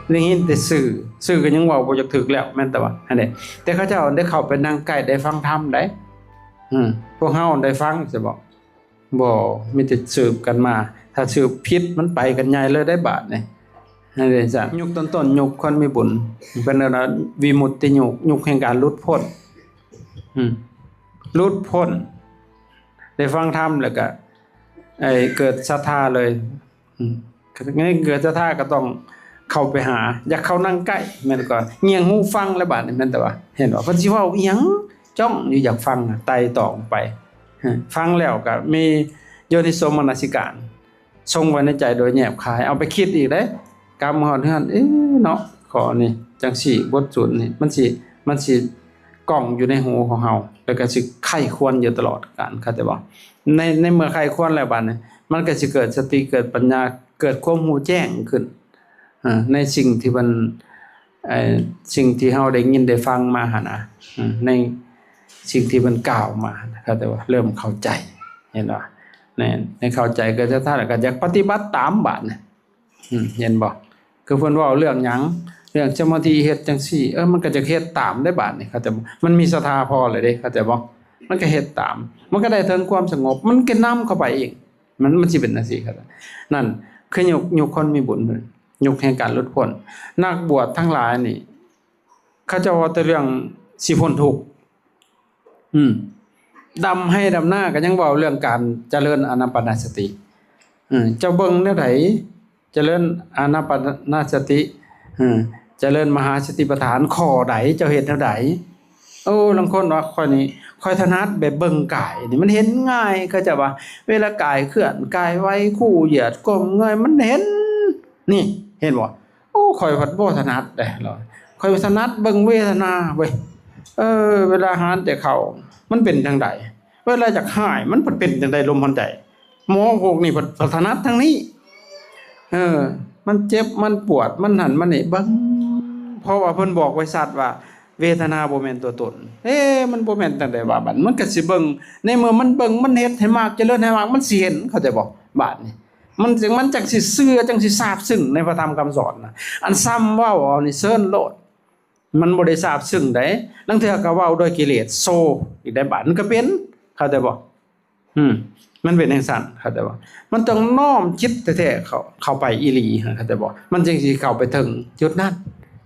ໄດ້ຍິນແຕ່ຊື່ ຊື່ກໍຍັງເວົ້າບໍ່ຢາກຖືກແລ້ວ ແມ່ນແຕ່ວ່າຫັ້ນເດ້ ແຕ່ເຂົາເຈົ້າໄດ້ເຂົ້າໄປນັ່ງໃກ້ ໄດ້ຟັງທຳໄດ໋. ອືມ ພວກເຮົາໄດ້ຟັງຊະບໍ? ບໍ່ ມີແຕ່ສືບກັນມາ. ຖ້າສືບຜິດ ມັນໄປກັນໃຫຍ່ເລີຍໄດ໋ບາດນີ້. ນັ້ນເດ້ຊັ້ນ ຍຸກຕົ້ນໆ ຍຸກຄົນມີບຸນ ເພິ່ນເອີ້ນວ່າວິມຸດຕິຍຸກ ຍຸກແຫ່ງການຫຼຸດພົ້ນ. ອືມ ຫຼຸດພົ້ນ ໄດ້ຟັງທຳແລ້ວກະ ໄອ້ ເກີດສັດທາເລີຍ. ອືມ ໃນເກີດສັດທາກໍຕ້ອງເຂົ້າໄປຫາ ຢາກເຂົ້ານັ່ງໃກ້ ແມ່ນກໍງຽງຫູຟັງແລ້ວບາດນີ້. ແມ່ນແຕ່ວ່າ ເຫັນບໍ່ ເພິ່ນຊິເວົ້າອີ່ຫຍັງ ຈ້ອງຢູ່ ຢາກຟັງ ໄຕ່ຕອງໄປ. ເອີ ຟັງແລ້ວກໍມີໂຍນິໂສມະນະສິການ ຊົງໄວ້ໃນໃຈໂດຍແຍບຄາຍ ເອົາໄປຄິດອີກເດ້. ກັບມາຮອດເຮືອນ ເອ ເນາະ ຂໍ້ນີ້ຈັ່ງຊີ້ ບົດສູດນີ້ ມັນຊິ ມັນຊິກ້ອງຢູ່ໃນຫູຂອງເຮົາ ແລ້ວກໍຊິໃຄ່ຄວນຢູ່ຕະຫຼອດການ ເຂົ້າໃຈບໍ່? ໃນ ໃນເມື່ອໃຄ່ຄວນແລ້ວບາດນີ້ ມັນກໍຊິເກີດສະຕິ ເກີດປັນຍາ ເກີດຄວາມຮູ້ແຈ້ງຂຶ້ນ ເອີ ໃນສິ່ງທີ່ມັນ ເອີ ສິ່ງທີ່ເຮົາໄດ້ຍິນໄດ້ຟັງມາຫັ້ນນະ ເອີ ໃນສິ່ງທີ່ເພິ່ນກ່າວມາ ເຂົ້າໃຈບໍ່? ເລີ່ມເຂົ້າໃຈ ເຫັນບໍ່? ໃນ ໃນເຂົ້າໃຈກໍຈະ ທ່ານກໍຢາກປະຕິບັດຕາມບາດນີ້. ອືມ ເຫັນບໍ່? ຄືເພິ່ນເວົ້າເລື່ອງຫຍັງ ເລື່ອງສະມາທິ ເຮັດຈັ່ງຊີ້ ເອີ ມັນກໍຈະເຮັດຕາມໄດ້ບາດນີ້ ເຂົ້າໃຈບໍ່? ມັນມີສັດທາພໍແລ້ວເດ້ ເຂົ້າໃຈບໍ່? ມັນກໍເຮັດຕາມ ມັນກໍໄດ້ເຖິງຄວາມສະຫງົບ ມັນກໍນຳເຂົ້າໄປເອງ. ມັນ ມັນຊິເປັນຈັ່ງຊີ້ ເຂົ້າໃຈ? ນັ້ນຄືຍຸກ ຍຸກຄົນມີບຸນ ຍຸກແຫ່ງການຫຼຸດພົ້ນ. ນັກບວດທັງຫຼາຍນີ້ ເຂົາເຈົ້າເວົ້າແຕ່ເລື່ອງຊິພົ້ນທຸກ. ອືມ ດຳໄຮ່ດຳນາກໍຍັງເວົ້າເລື່ອງການຈະເລີນອານາປານະສະຕິ. ເອີ ເຈົ້າເບິ່ງແນວໃດ? ຈະເລີນອານາປານະສະຕິ ເອີ ຈະເລີນມະຫາສະຕິປະທານ ຂໍ້ໃດ ເຈົ້າເຮັດແນວໃດ? ໂອ້ ລາງຄົນວ່າ ຂ້ອຍນີ້ ຂ້ອຍຖະໜັດແບບເບິ່ງກາຍນີ້ ມັນເຫັນງ່າຍ ເຂົາເຈົ້າວ່າ ເວລາກາຍເຄື່ອນ ກາຍໄຫວ ຄູ່ຢຽດ ກົ້ມເງີຍ ມັນເຫັນ ນີ້ ເຫັນບໍ່? ໂອ້ ຂ້ອຍພັດບໍ່ຖະໜັດເດ້ ຂ້ອຍຖະໜັດເບິ່ງເວທະນາເວີຍ. ເອີ ເວລາຫານແຕ່ເຂົ້າ ມັນເປັນຈັ່ງໃດ? ເວລາຢາກຮ້າຍ ມັນເປັນຈັ່ງໃດ ລົມຫາຍໃຈ? ໝໍພວກນີ້ພັດ ພັດຖະໜັດທາງນີ້. ເອີ ມັນເຈັບ ມັນປວດ ມັນຫັ້ນ ມັນນີ້ ເບິ່ງ ເພາະວ່າເພິ່ນບອກໄວ້ຊັດວ່າ ເວທະນາບໍ່ແມ່ນຕົວຕົນ. ເອີ ມັນບໍ່ແມ່ນຈັ່ງໃດວະ? ບັດມັນກໍຊິເບິ່ງ ໃນເມື່ອມັນເບິ່ງ ມັນເຮັດໃຫ້ມາກ ຈະເລີນໃຫ້ມາກ ມັນຊິເຫັນ ເຂົ້າໃຈບໍ່? ບາດນີ້ ມັນ ມັນຈັ່ງຊິເຊື່ອ ຈັ່ງຊິຊາບຊຶ້ງໃນພະທຳຄຳສອນນະ. ອັນຊ້ຳເວົ້າເອົານີ້ເຊີນໂລດ ມັນບໍ່ໄດ້ຊາບຊຶ້ງໃດ໋. ລາງເທື່ອກໍເວົ້າດ້ວຍກິເລດໂຊອີກໄດ໋ ບາດມັນກໍເປັນ ເຂົ້າໃຈບໍ່? ອືມ ມັນເປັນຈັ່ງຊັ້ນ ເຂົ້າໃຈບໍ່? ມັນຕ້ອງນ້ອມຈິດແທ້ໆ ເຂົ້າ ເຂົ້າໄປອີ່ຫຼີ ເຂົ້າໃຈບໍ່? ມັນຈຶ່ງຊິເຂົ້າໄປເຖິງຈຸດນັ້ນ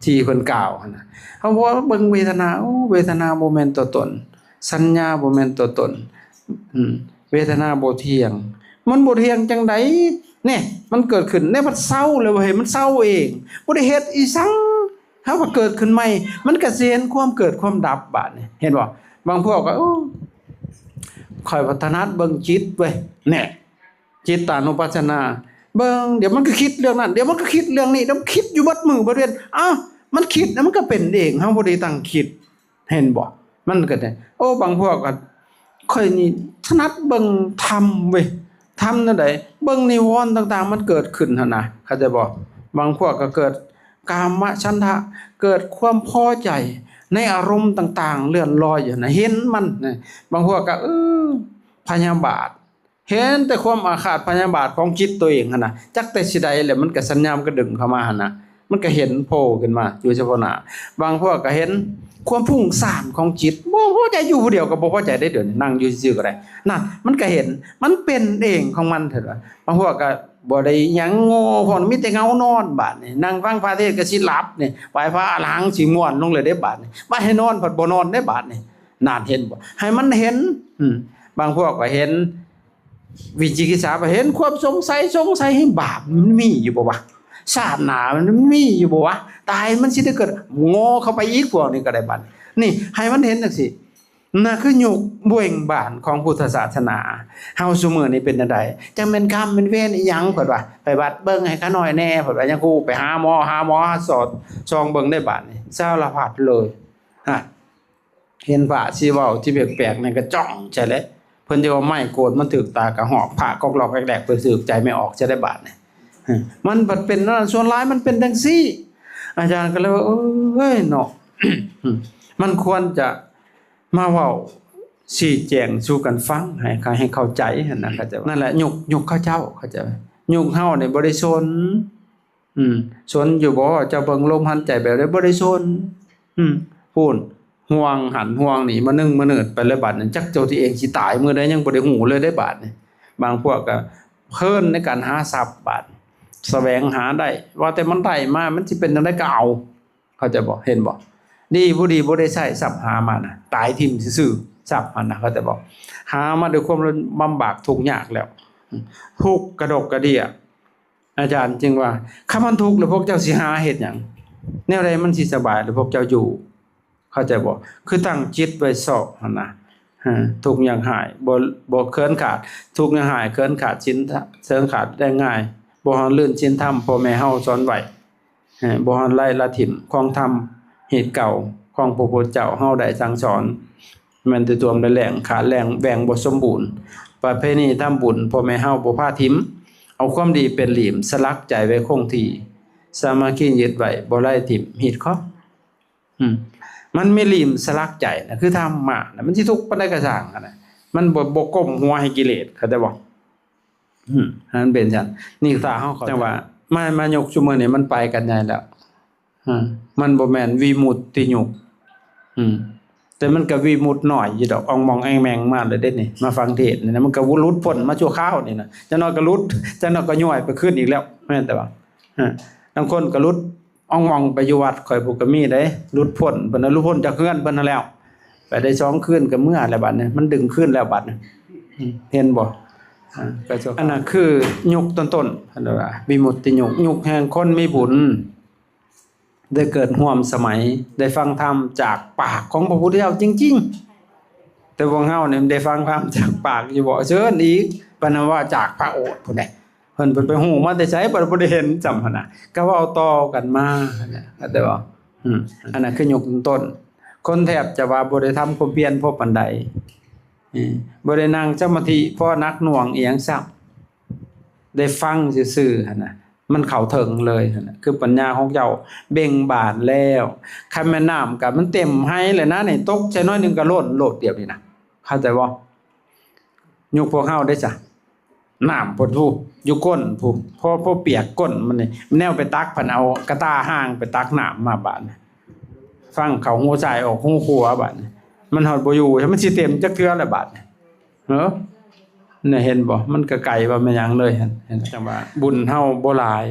ທີ່ເພິ່ນກ່າວຫັ້ນນະ. ເຮົາວ່າເບິ່ງເວທະນາ ໂອ້ ເວທະນາບໍ່ແມ່ນຕົວຕົນ ສັນຍາບໍ່ແມ່ນຕົວຕົນ ອືມ ເວທະນາບໍ່ທ່ຽງ. ມັນບໍ່ທ່ຽງຈັ່ງໃດ? ແນ່ ມັນເກີດຂຶ້ນ ແນ່ ມັນເຊົາແລ້ວ ເຮັດໃຫ້ມັນເຊົາເອງ ບໍ່ໄດ້ເຮັດອີ່ສັງ. ເຮົາກໍເກີດຂຶ້ນໃໝ່ ມັນກໍຊິເຫັນຄວາມເກີດຄວາມດັບບາດນີ້ ເຫັນບໍ່? ບາງພວກກໍ ໂອ້ ຂ້ອຍພັດຖະໜັດເບິ່ງຈິດເວີຍ ແນ່ ຈິດຕານຸປັດສະນາ ເບິ່ງ ດຽວມັນກໍຄິດເລື່ອງນັ້ນ ດຽວມັນກໍຄິດເລື່ອງນີ້ ດຽວມັນຄິດຢູ່ເບິດມື້ເບິດເວັນ. ອ້າວ ມັນຄິດແລ້ວມັນກໍເປັນເອງ ເຮົາບໍ່ໄດ້ຕັ້ງຄິດ ເຫັນບໍ່? ມັນກໍໄດ້ ໂອ້ ບາງພວກກໍ ຂ້ອຍນີ້ຖະໜັດເບິ່ງທຳເວີຍ ທຳແນວໃດ? ເບິ່ງນິວອນຕ່າງໆ ມັນເກີດຂຶ້ນຫັ້ນນະ ເຂົ້າໃຈບໍ່? ບາງພວກກໍເກີດກາມະສັນທະ ເກີດຄວາມພໍໃຈໃນອາລົມຕ່າງໆ ເລື່ອນລອຍຢູ່ນະ ເຫັນມັນນະ. ບາງພວກກໍ ເອີ ພະຍາບາດ ເຫັນແຕ່ຄວາມອາຄາດພະຍາບາດຂອງຈິດຕົວເອງຫັ້ນນະ ຈັກແຕ່ຊິໃດແຫຼະ ມັນກໍສັນຍາ ມັນກໍດຶງເຂົ້າມາຫັ້ນນະ ມັນກໍເຫັນໂຜ່ຂຶ້ນມາຢູ່ສະເພາະໜ້າ. ບາງພວກກໍເຫັນຄວາມຟຸ້ງສ້ານຂອງຈິດ ບໍ່ພໍໃຈ ຢູ່ຜູ້ດຽວກໍບໍ່ພໍໃຈເດ້ ດຽວນີ້ນັ່ງຢູ່ຊື່ໆກໍໄດ້ ນັ້ນ ມັນກໍເຫັນ ມັນເປັນເອງຂອງມັນ ເຖິງວ່າ ບາງພວກກໍບໍ່ໄດ້ຫຍັງ ໂງ່ ພວກມີແຕ່ເຫງົານອນ ບາດນີ້ນັ່ງຟັງພະເທດກໍຊິຫຼັບນີ້ ໄຫວ້ພະອະລະຫັງ ຊິມ່ວນລົງເລີຍເດ້ ບາດນີ້ ບາດໃຫ້ນອນພັດບໍ່ນອນເດ້ ບາດນີ້ ນັ້ນ ເຫັນບໍ່? ໃຫ້ມັນເຫັນ ອືມ ບາງພວກກໍເຫັນ ວິຈິກິດສາ ເຫັນຄວາມສົງໄສ ສົງໄສໃຫ້ບາບ ມັນມີຢູ່ບໍ່ວະ? ຊາດໜ້າມັນມີຢູ່ບໍ່ວະ? ຕາຍມັນຊິໄດ້ເກີດ ໂງ່ເຂົ້າໄປອີກ ພວກນີ້ກໍໄດ້ບັດນີ້ ໃຫ້ມັນເຫັນຈັ່ງຊີ້ ນັ້ນຄືຍຸກເບ່ງບານຂອງພຸດທະສາສະໜາ. ເຮົາຊຸມື້ນີ້ເປັນຈັ່ງໃດ? ຈັກແມ່ນກຳແມ່ນເວນອີ່ຫຍັງ ເພິ່ນວ່າ ໄປວັດເບິ່ງໃຫ້ຂ້ານ້ອຍແດ່ ເພິ່ນວ່າ ຍັງຄູໄປຫາໝໍ ຫາໝໍ ຫາສອດ ສ່ອງເບິ່ງໄດ້ບາດນີ້ ສາລະພັດເລີຍ ຮະ. ເຫັນພະຊິເວົ້າທີ່ແປກໆ ນັ້ນກໍຈ້ອງໃສ່ແຫຼະ ເພິ່ນຈະວ່າໄມ້ໂກນມັນຖືກຕາກະຫອກ ພະກອກລອກແກກໆ ເພິ່ນຖືກໃຈໄມ່ອອກ ຈະໄດ້ບາດນີ້ ມັນພັດເປັນນັ້ນ ສ່ວນຫຼາຍມັນເປັນຈັ່ງຊີ້. ອາຈານກໍເລີຍວ່າ ເອີຍເນາະ ມັນຄວນຈະມາເວົ້າຊີ້ແຈງສູ່ກັນຟັງ ໃຫ້ ໃຫ້ເຂົ້າໃຈຫັ້ນນະ ເຂົາເຈົ້າ ນັ້ນແຫຼະ ຍຸກ ຍຸກເຂົາເຈົ້າ ເຂົາເຈົ້າ ຍຸກເຮົານີ້ບໍ່ໄດ້ສົນ ອືມ ສົນຢູ່ບໍ່? ເຈົ້າເບິ່ງລົມຫາຍໃຈແບບໃດ? ບໍ່ໄດ້ສົນ. ອືມ ພຸ້ນ ຫ່ວງຫັ້ນຫ່ວງນີ້ ມານຶງມາເນີດໄປແລ້ວບາດນີ້ ຈັກເຈົ້າທີ່ເອງຊິຕາຍມື້ໃດ ຍັງບໍ່ໄດ້ຮູ້ເລີຍເດ້ບາດນີ້. ບາງພວກກໍເພີນໃນການຫາຊັບບາດ ສະແຫວງຫາໄດ້ ວ່າແຕ່ມັນໄດ້ມາ ມັນຊິເປັນຈັ່ງໃດກໍເອົາ. ເຂົ້າໃຈບໍ່? ເຫັນບໍ່? ດີບໍ່ດີບໍ່ໄດ້ໃຊ້ຊັບຫາມານະ ຕາຍຖິ້ມຊື່ໆ ຊັບຫັ້ນນະ ເຂົ້າໃຈບໍ່? ຫາມາດ້ວຍຄວາມລຳບາກທຸກຍາກແລ້ວ ທຸກກະດົກກະເດຍ. ອາຈານຈຶ່ງວ່າ ຄັນມັນທຸກແລ້ວພວກເຈົ້າຊິຫາເຮັດຫຍັງ? ແນວໃດມັນຊິສະບາຍແລ້ວພວກເຈົ້າຢູ່? ເຂົ້າໃຈບໍ່? ຄືຕັ້ງຈິດໄວ້ຊອບຫັ້ນນະ ເອີ ທຸກຍາກຮ້າຍ ບໍ່ ບໍ່ເຂີນຂາດ ທຸກຍາກຮ້າຍເຂີນຂາດສິນ ເຂີນຂາດແລງງ່າຍ ບໍ່ຮ້ອນລື່ນສິນທຳ ພໍ່ແມ່ເຮົາສອນໄວ້. ເອີ ບໍ່ຮ້ອນໄຫຼລະຖິ້ມຂອງທຳ ຮີດເກົ່າຂອງພະພຸດທະເຈົ້າເຮົາໄດ້ສັ່ງສອນ ແມ່ນແຕ່ຖ້ວມແລະແລ້ງ ຂາດແລ້ງແບ່ງບໍ່ສົມບູນ ປະເພນີທຳບຸນ ພໍ່ແມ່ເຮົາບໍ່ພາຖິ້ມ ເອົາຄວາມດີເປັນຫຼີ້ມ ສະຫຼັກໃຈໄວ້ຄົງທີ່ ສາມັກຄີຍຶດໄວ້ ບໍ່ໄຫຼຖິ້ມຮີດຂອງ. ອືມ ມັນມີຫຼີ້ມສະຫຼັກໃຈນະ ຄືທຳມານະ ມັນຊິທຸກປານໃດກໍຊ່າງຫັ້ນນະ ມັນບໍ່ ບໍ່ກົ້ມຫົວໃຫ້ກິເລດ ເຂົ້າໃຈບໍ່? ອືມ ໃຫ້ມັນເປັນຊັ້ນ ນີ້ຖ້າເຮົາເຂົ້າໃຈ ຈັ່ງວ່າ ມາ ມາຍຸກຊຸມື້ນີ້ມັນໄປກັນໃຫຍ່ແລ້ວ ອືມ ມັນບໍ່ແມ່ນວິມຸດຕິຍຸກ ອືມ ແຕ່ມັນກໍວິມຸດນ້ອຍຢູ່ດອກ ອອງມອງແອງແມງມາແລ້ວເດ້ນີ້ ມາຟັງເທດນີ້ນະ ມັນກໍຫຼຸດພົ້ນມາຊົ່ວຄາວນີ້ນະ ຈັກໜ້ອຍກໍຫຼຸດ ຈັກໜ້ອຍກໍຍ້ອຍໄປຄືນອີກແລ້ວ ແມ່ນແຕ່ວ່າ ອາ ລາງຄົນກໍຫຼຸດ ອອງມອງໄປຢູ່ວັດຂ້ອຍພຸ້ນກໍມີເດ້ ຫຼຸດພົ້ນ ເພິ່ນນະຫຼຸດພົ້ນຈາກເຮືອນເພິ່ນຫັ້ນແລ້ວ ໄປໄດ້ສອງຄືນກໍເມືອແລ້ວບັດນີ້ ມັນດຶງຄືນແລ້ວບັດນີ້ ອືມ ເຫັນບໍ່? ອາ ກໍ ອັນນັ້ນຄືຍຸກຕົ້ນໆ ເພິ່ນວ່າວິມຸດຕິຍຸກ ຍຸກແຫ່ງຄົນມີບຸນ ໄດ້ເກີດຮ່ວມສະໄໝ ໄດ້ຟັງທຳຈາກປາກຂອງພະພຸດທະເຈົ້າຈິງໆ ແຕ່ພວກເຮົານີ້ໄດ້ຟັງທຳຈາກປາກຢູ່ບໍ່? ເຊີນອີກ ປານນັ້ນວ່າຈາກພະໂອດພຸ້ນເດ້ ເພິ່ນ ເພິ່ນໄປຮູ້ມາແຕ່ໃສ ບໍ່ ບໍ່ໄດ້ເຫັນຊ້ຳຫັ້ນນະ ກໍເວົ້າຕໍ່ກັນມາຫັ້ນນະ ເຂົ້າໃຈບໍ່? ອືມ ອັນນັ້ນຄືຍຸກຕົ້ນໆ ຄົນແທບຈະວ່າບໍ່ໄດ້ທຳຄວາມພຽນພໍປານໃດ ເອີ ບໍ່ໄດ້ນັ່ງສະມາທິພໍໜັກໜ່ວງອີ່ຫຍັງຊ້ຳ ໄດ້ຟັງຊື່ໆຫັ້ນນະ ມັນເຂົ້າເຖິງເລີຍຫັ້ນນະ ຄືປັນຍາຂອງເຈົ້າເບັ່ງບານແລ້ວ ຄັນແມ່ນນ້ຳກໍມັນເຕັມໄຮແລ້ວນະ ນີ້ຕົກໃສ່ໜ້ອຍໜຶ່ງກໍລົ້ນໂລດດຽວນີ້ນະ ເຂົ້າໃຈບໍ່? ຍຸກພວກເຮົາເດ້ຊະ ນ້ຳພຸ້ນ ຢູ່ກົ້ນພຸ້ນ ພໍ ພໍປຽກກົ້ນມັນນີ້ ແນວໄປຕັກ ພັດເອົາກະຕ່າຮ່າງໄປຕັກນ້ຳມາບາດນີ້ ຟັງເຂົ້າຮູຊ້າຍອອກຮູຂວາບາດນີ້ ມັນຮອດບໍ່ຢູ່ ມັນຊິເຕັມຈັກເທື່ອລະບາດນີ້ ເອີ ນີ້ເຫັນບໍ່? ມັນກໍໄກວ່າແມ່ນຫຍັງເລີຍຫັ້ນ ເຫັນ ຈັ່ງວ່າບຸນເຮົາບໍ່ຫຼາຍ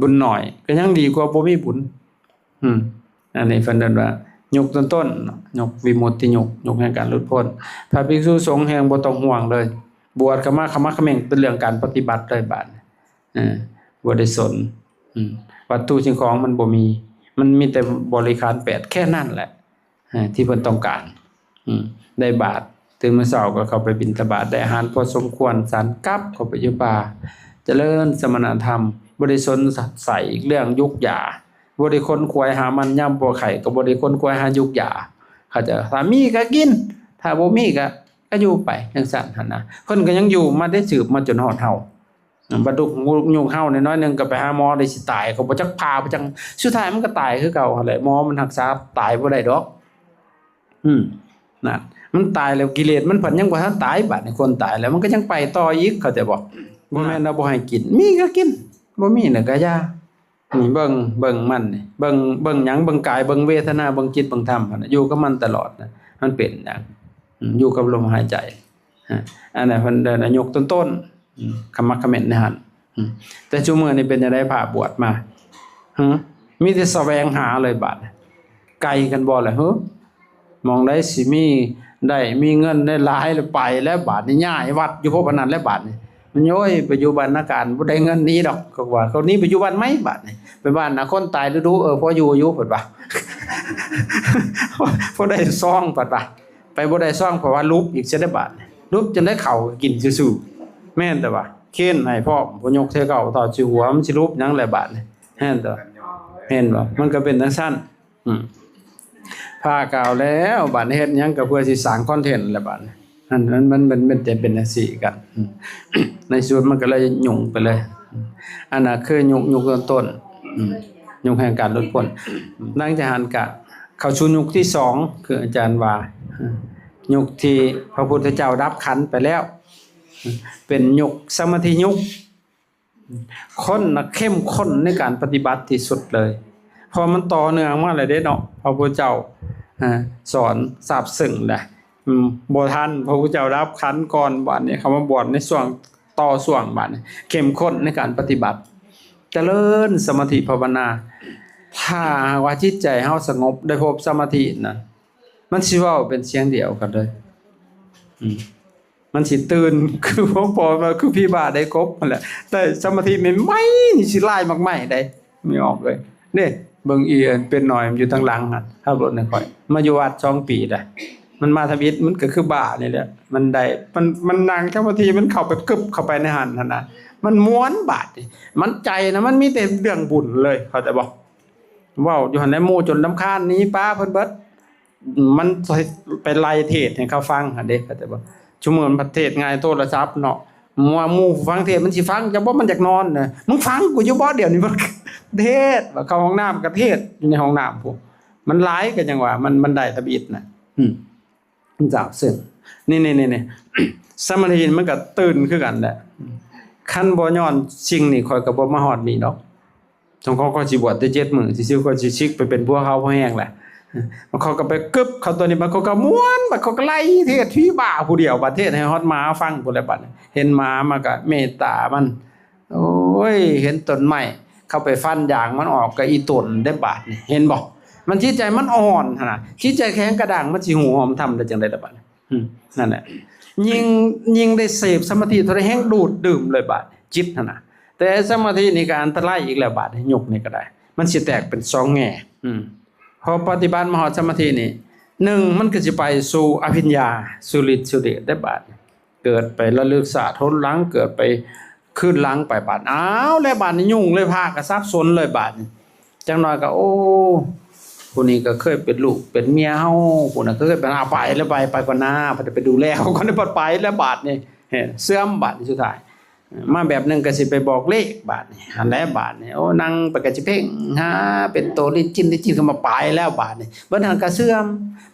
ບຸນໜ້ອຍກໍຍັງດີກວ່າບໍ່ມີບຸນ. ອືມ ອັນນີ້ເພິ່ນເອີ້ນວ່າຍຸກຕົ້ນໆເນາະ ຍຸກວິມຸດຕິຍຸກ ຍຸກແຫ່ງການຫຼຸດພົ້ນ. ພະພິກສຸສົງແຮ່ງບໍ່ຕ້ອງຫ່ວງເລີຍ ບວດເຂົ້າມາຂະໝັກຂະເໝັງແຕ່ເລື່ອງການປະຕິບັດເລີຍບາດນີ້ ເອີ ບໍ່ໄດ້ສົນ. ອືມ ວັດຖຸສິ່ງຂອງມັນບໍ່ມີ ມັນມີແຕ່ບໍລິຂານແປດແຄ່ນັ້ນແຫຼະ ເອີ ທີ່ເພິ່ນຕ້ອງການ. ອືມ ໄດ້ບາດ ຕື່ນມື້ເຊົ້າກໍເຂົ້າໄປບິນທະບາດ ໄດ້ອາຫານພໍສົມຄວນ ສັນກັບເຂົ້າໄປຢູ່ປ່າ ຈະເລີນສະມະນະທຳ ບໍ່ໄດ້ສົນໃສ່ເລື່ອງຢູກຢາ ບໍ່ໄດ້ຂົນຂວາຍຫາມັນ ຍາມປ່ວຍໄຂ້ກໍບໍ່ໄດ້ຂົນຂວາຍຫາຢູກຢາ ເຂົາເຈົ້າ ຖ້າມີກໍກິນ ຖ້າບໍ່ມີກໍ ກໍຢູ່ໄປຈັ່ງຊັ້ນຫັ້ນນະ ເພິ່ນກໍຍັງຢູ່ມາໄດ້ສືບມາຈົນຮອດເຮົາ. ບັດທຸກຍຸກເຮົານ້ອຍໆໜຶ່ງກໍໄປຫາໝໍໄດ້ຊິຕາຍ ເຂົາບໍ່ຈັກຜ່າບໍ່ຈັກ ສຸດທ້າຍມັນກໍຕາຍຄືເກົ່າຫັ້ນແຫຼະ ໝໍມັນຮັກສາຕາຍບໍ່ໄດ້ດອກ. ອືມ ນັ້ນ ມັນຕາຍແລ້ວ ກິເລດມັນພັດຍັງບໍ່ທັນຕາຍ ບາດນີ້ຄົນຕາຍແລ້ວມັນກໍຍັງໄປຕໍ່ອີກ ເຂົ້າໃຈບໍ່? ບໍ່ແມ່ນວ່າບໍ່ໃຫ້ກິນ ມີກໍກິນ ບໍ່ມີນະກໍຢ່າ. ນີ້ເບິ່ງ ເບິ່ງມັນນີ້ ເບິ່ງ ເບິ່ງຫຍັງ? ເບິ່ງກາຍ ເບິ່ງເວທະນາ ເບິ່ງຈິດ ເບິ່ງທຳຫັ້ນນະ ຢູ່ກັບມັນຕະຫຼອດນະ ມັນເປັນຫຍັງ? ອືມ ຢູ່ກັບລົມຫາຍໃຈ. ອາ ອັນນັ້ນເພິ່ນເອີ້ນວ່າຍຸກຕົ້ນໆ ອືມ ຂະໝັກຂະເໝັນໃນຫັ້ນ. ອືມ ແຕ່ຊຸມື້ນີ້ເປັນຈັ່ງໃດ? ພະບວດມາ ຫື ມີແຕ່ສະແຫວງຫາເລີຍບາດນີ້ ໄກກັນບໍ່ລະ ຫື? ໝ່ອງໃດຊິມີ ໄດ້ມີເງິນໄດ້ຫຼາຍລະໄປແລ້ວບາດນີ້ ຍ້າຍວັດຢູ່ພວກອັນນັ້ນແລ້ວບາດນີ້ ມັນໂອ້ຍ ໄປຢູ່ບ້ານນາການ ບໍ່ໄດ້ເງິນໜີດອກ ເຂົາວ່າ ເຂົາໜີໄປຢູ່ບ້ານໃໝ່ບາດນີ້ ໄປບ້ານນະ ຄົນຕາຍລະດຸ ເອີ ພໍຢູ່ຢູ່ ເພິ່ນວ່າ ພໍໄດ້ຊອງ ເພິ່ນວ່າ ໄປບໍ່ໄດ້ຊອງ ເພິ່ນວ່າຫຼຸບອີກຊະໄດ໋ບາດນີ້ ຫຼຸບຈັ່ງໃດ ເຂົ້າກໍກິນຊື່ໆ ແມ່ນແຕ່ວ່າເຄນໃຫ້ພ້ອມ ບໍ່ຍົກເທື່ອເກົ່າ ເທົ່າຊິຫົວ ມັນຊິຫຼຸບຫຍັງແຫຼະບາດນີ້ ແມ່ນແຕ່ວ່າ ແມ່ນບໍ່ ມັນກໍເປັນຈັ່ງຊັ້ນ. ອືມ ພະກໍເອົາແລ້ວ ບາດນີ້ເຮັດຫຍັງກໍເພື່ອຊິສ້າງຄອນເທັນແຫຼະບາດນີ້ ອັນນັ້ນມັນ ມັນ ມັນຈະເປັນຈັ່ງຊີ້ກັນ ອືມ ໃນທີ່ສຸດມັນກໍເລີຍຫຍຸ້ງໄປເລີຍ. ອືມ ອັນນັ້ນຄືຍຸກ ຍຸກຕົ້ນໆ ອືມ ຍຸກແຫ່ງການຫຼຸດພົ້ນ. ຫຼັງຈາກຫັ້ນກໍເຂົ້າສູ່ຍຸກທີສອງ ຄືອາຈານວ່າ ອືມ ຍຸກທີ່ພະພຸດທະເຈົ້າດັບຂັນໄປແລ້ວ ອືມ ເປັນຍຸກສະມາທິຍຸກ. ຄົນນະເຂັ້ມຂົ້ນໃນການປະຕິບັດທີ່ສຸດເລີຍ ເພາະມັນຕໍ່ເນື່ອງມາແລ້ວເດ້ເນາະ ພະພຸດທະເຈົ້າ ອາ ສອນຊາບເຊິ່ງແຫຼະ ອືມ ບໍ່ທັນ ພະພຸດທະເຈົ້າດັບຂັນກ່ອນ ບາດນີ້ເຂົ້າມາບວດໃນຊ່ວງຕໍ່ຊ່ວງ ບາດນີ້ເຂັ້ມຂົ້ນໃນການປະຕິບັດ ຈະເລີນສະມາທິພາວະນາ. ຖ້າຫາກວ່າຈິດໃຈເຮົາສະຫງົບ ໄດ້ພົບສະມາທິນະ ມັນຊິເວົ້າເປັນສຽງດຽວກັນເລີຍ ອືມ ມັນຊິຕື່ນ ຄືພວກພໍ່ວ່າ ຄືຜີບ້າໄດ້ກົບຫັ້ນແຫຼະ ໄດ້ສະມາທິໃໝ່ໆ ນີ້ຊິລາຍໝາກໄມ້ໄດ໋ ມີອອກເລີຍເດ້. ເບິ່ງອີອັນເປັນໜ້ອຍ ມັນຢູ່ທາງຫຼັງຫັ້ນ ຂັບລົດໃຫ້ຂ້ອຍ ມາຢູ່ວັດສອງປີແລ້ວ ມັນມາທຳອິດ ມັນກໍຄືບ້ານີ້ແຫຼະ ມັນໄດ້ ມັນ ມັນນັ່ງສະມາທິ ມັນເຂົ້າໄປກຶບເຂົ້າໄປໃນຫັ້ນຫັ້ນນະ ມັນມ່ວນບາດນີ້ ມັນໃຈນະ ມັນມີແຕ່ເລື່ອງບຸນເລີຍ ເຂົ້າໃຈບໍ່? ເວົ້າຢູ່ຫັ້ນແຫຼະ ໝູ່ຈົນລຳຄານ ໜີປາເພິ່ນເບິດ ມັນໄປໄລ່ເທດໃຫ້ເຂົາຟັງຫັ້ນເດ້ ເຂົ້າໃຈບໍ່? ຊຸມື້ມັນເທດງ່າຍ ໂທລະສັບເນາະ ໝູ່ ໝູ່ຟັງເທດ ມັນຊິຟັງຈັກບໍ່? ມັນຢາກນອນນະ ມຶງຟັງກູຢູ່ບໍ່? ດຽວນີ້ມັນເທດ ເຂົ້າຫ້ອງນ້ຳກໍເທດຢູ່ໃນຫ້ອງນ້ຳພຸ້ນ ມັນຫຼາຍ ກໍຍັງວ່າ ມັນ ມັນໄດ້ທຳອິດນະ ອືມ ເຈົ້າ ເຊິ່ງ ນີ້ໆໆ ສະມາທິມັນກໍຕື່ນຄືກັນແຫຼະ ຄັນບໍ່ຍ້ອນສິ່ງນີ້ ຂ້ອຍກໍບໍ່ມາຮອດນີ້ດອກ. ສົມຄວນຂ້ອຍຊິບວດແຕ່ເຈັດມື້ ຊິຊື່ ຂ້ອຍຊິຊິກໄປເປັນຜົວເຂົາພໍແຮງແຫຼະ ມັນເຂົາກໍໄປກຶບເຂົາຕົວນີ້ ມັນເຂົາກໍມ່ວນ ມັນເຂົາກໍໄລ່ເທດຜີບ້າຜູ້ດຽວ ບັດເທດໃຫ້ຮອດໝາຟັງພຸ້ນແຫຼະ ບັດເຫັນໝາມັນກໍເມດຕາມັນ ໂອ້ຍ ເຫັນຕົ້ນໄມ້ເຂົາໄປຟັນຢາງມັນອອກ ກໍອີຕົນເດ້ ບາດນີ້ ເຫັນບໍ່? ມັນຈິດໃຈມັນອ່ອນຫັ້ນນະ ຈິດໃຈແຂງກະດ້າງ ມັນຊິຮູ້ຮອດທຳໄດ້ຈັ່ງໃດລະບາດນີ້? ອືມ ນັ້ນແຫຼະ ຍິ່ງ ຍິ່ງໄດ້ເສບສະມາທິເທົ່າໃດ ແຮ່ງດູດດື່ມເລີຍບາດນີ້ ຈິດຫັ້ນນະ. ແຕ່ສະມາທິນີ້ກໍອັນຕະລາຍອີກແລ້ວບາດນີ້ ຍຸກນີ້ກໍໄດ້ ມັນຊິແຕກເປັນສອງແງ່ ອືມ ພໍປະຕິບັດມາຮອດສະມາທິນີ້ ໜຶ່ງ ມັນກໍຊິໄປສູ່ອະພິນຍາ ສູ່ລິດສູ່ເດດໄດ້ບາດນີ້ ເກີດໄປລະລຶກຊາດຫົນຫຼັງ ເກີດໄປຄືນຫຼັງໄປບາດ ອ້າວ ແລ້ວບາດນີ້ຫຍຸ້ງເລີຍ ພະກໍສັບສົນເລີຍບາດນີ້. ຈັກໜ້ອຍກໍ ໂອ້ ຜູ້ນີ້ກໍເຄີຍເປັນລູກເປັນເມຍເຮົາ ຜູ້ນັ້ນກໍເຄີຍເປັນ ອາ ໄປແລ້ວ ໄປ ໄປກ່ອນໜ້າ ໄປດູແລເຂົາກ່ອນ ໄປແລ້ວບາດນີ້ ເຊື່ອມບາດນີ້ ສຸດທ້າຍມາແບບໜຶ່ງກໍຊິໄປບອກເລກບາດນີ້ ຫັ້ນແຫຼະບາດນີ້ ໂອ້ ນັ່ງໄປກໍຊິເພັ່ງຫາເປັນໂຕລິດຈິ້ນລິດຈິ້ນ ກໍມາໄປແລ້ວບາດນີ້ ເບິດຫັ້ນກໍເຊື່ອມ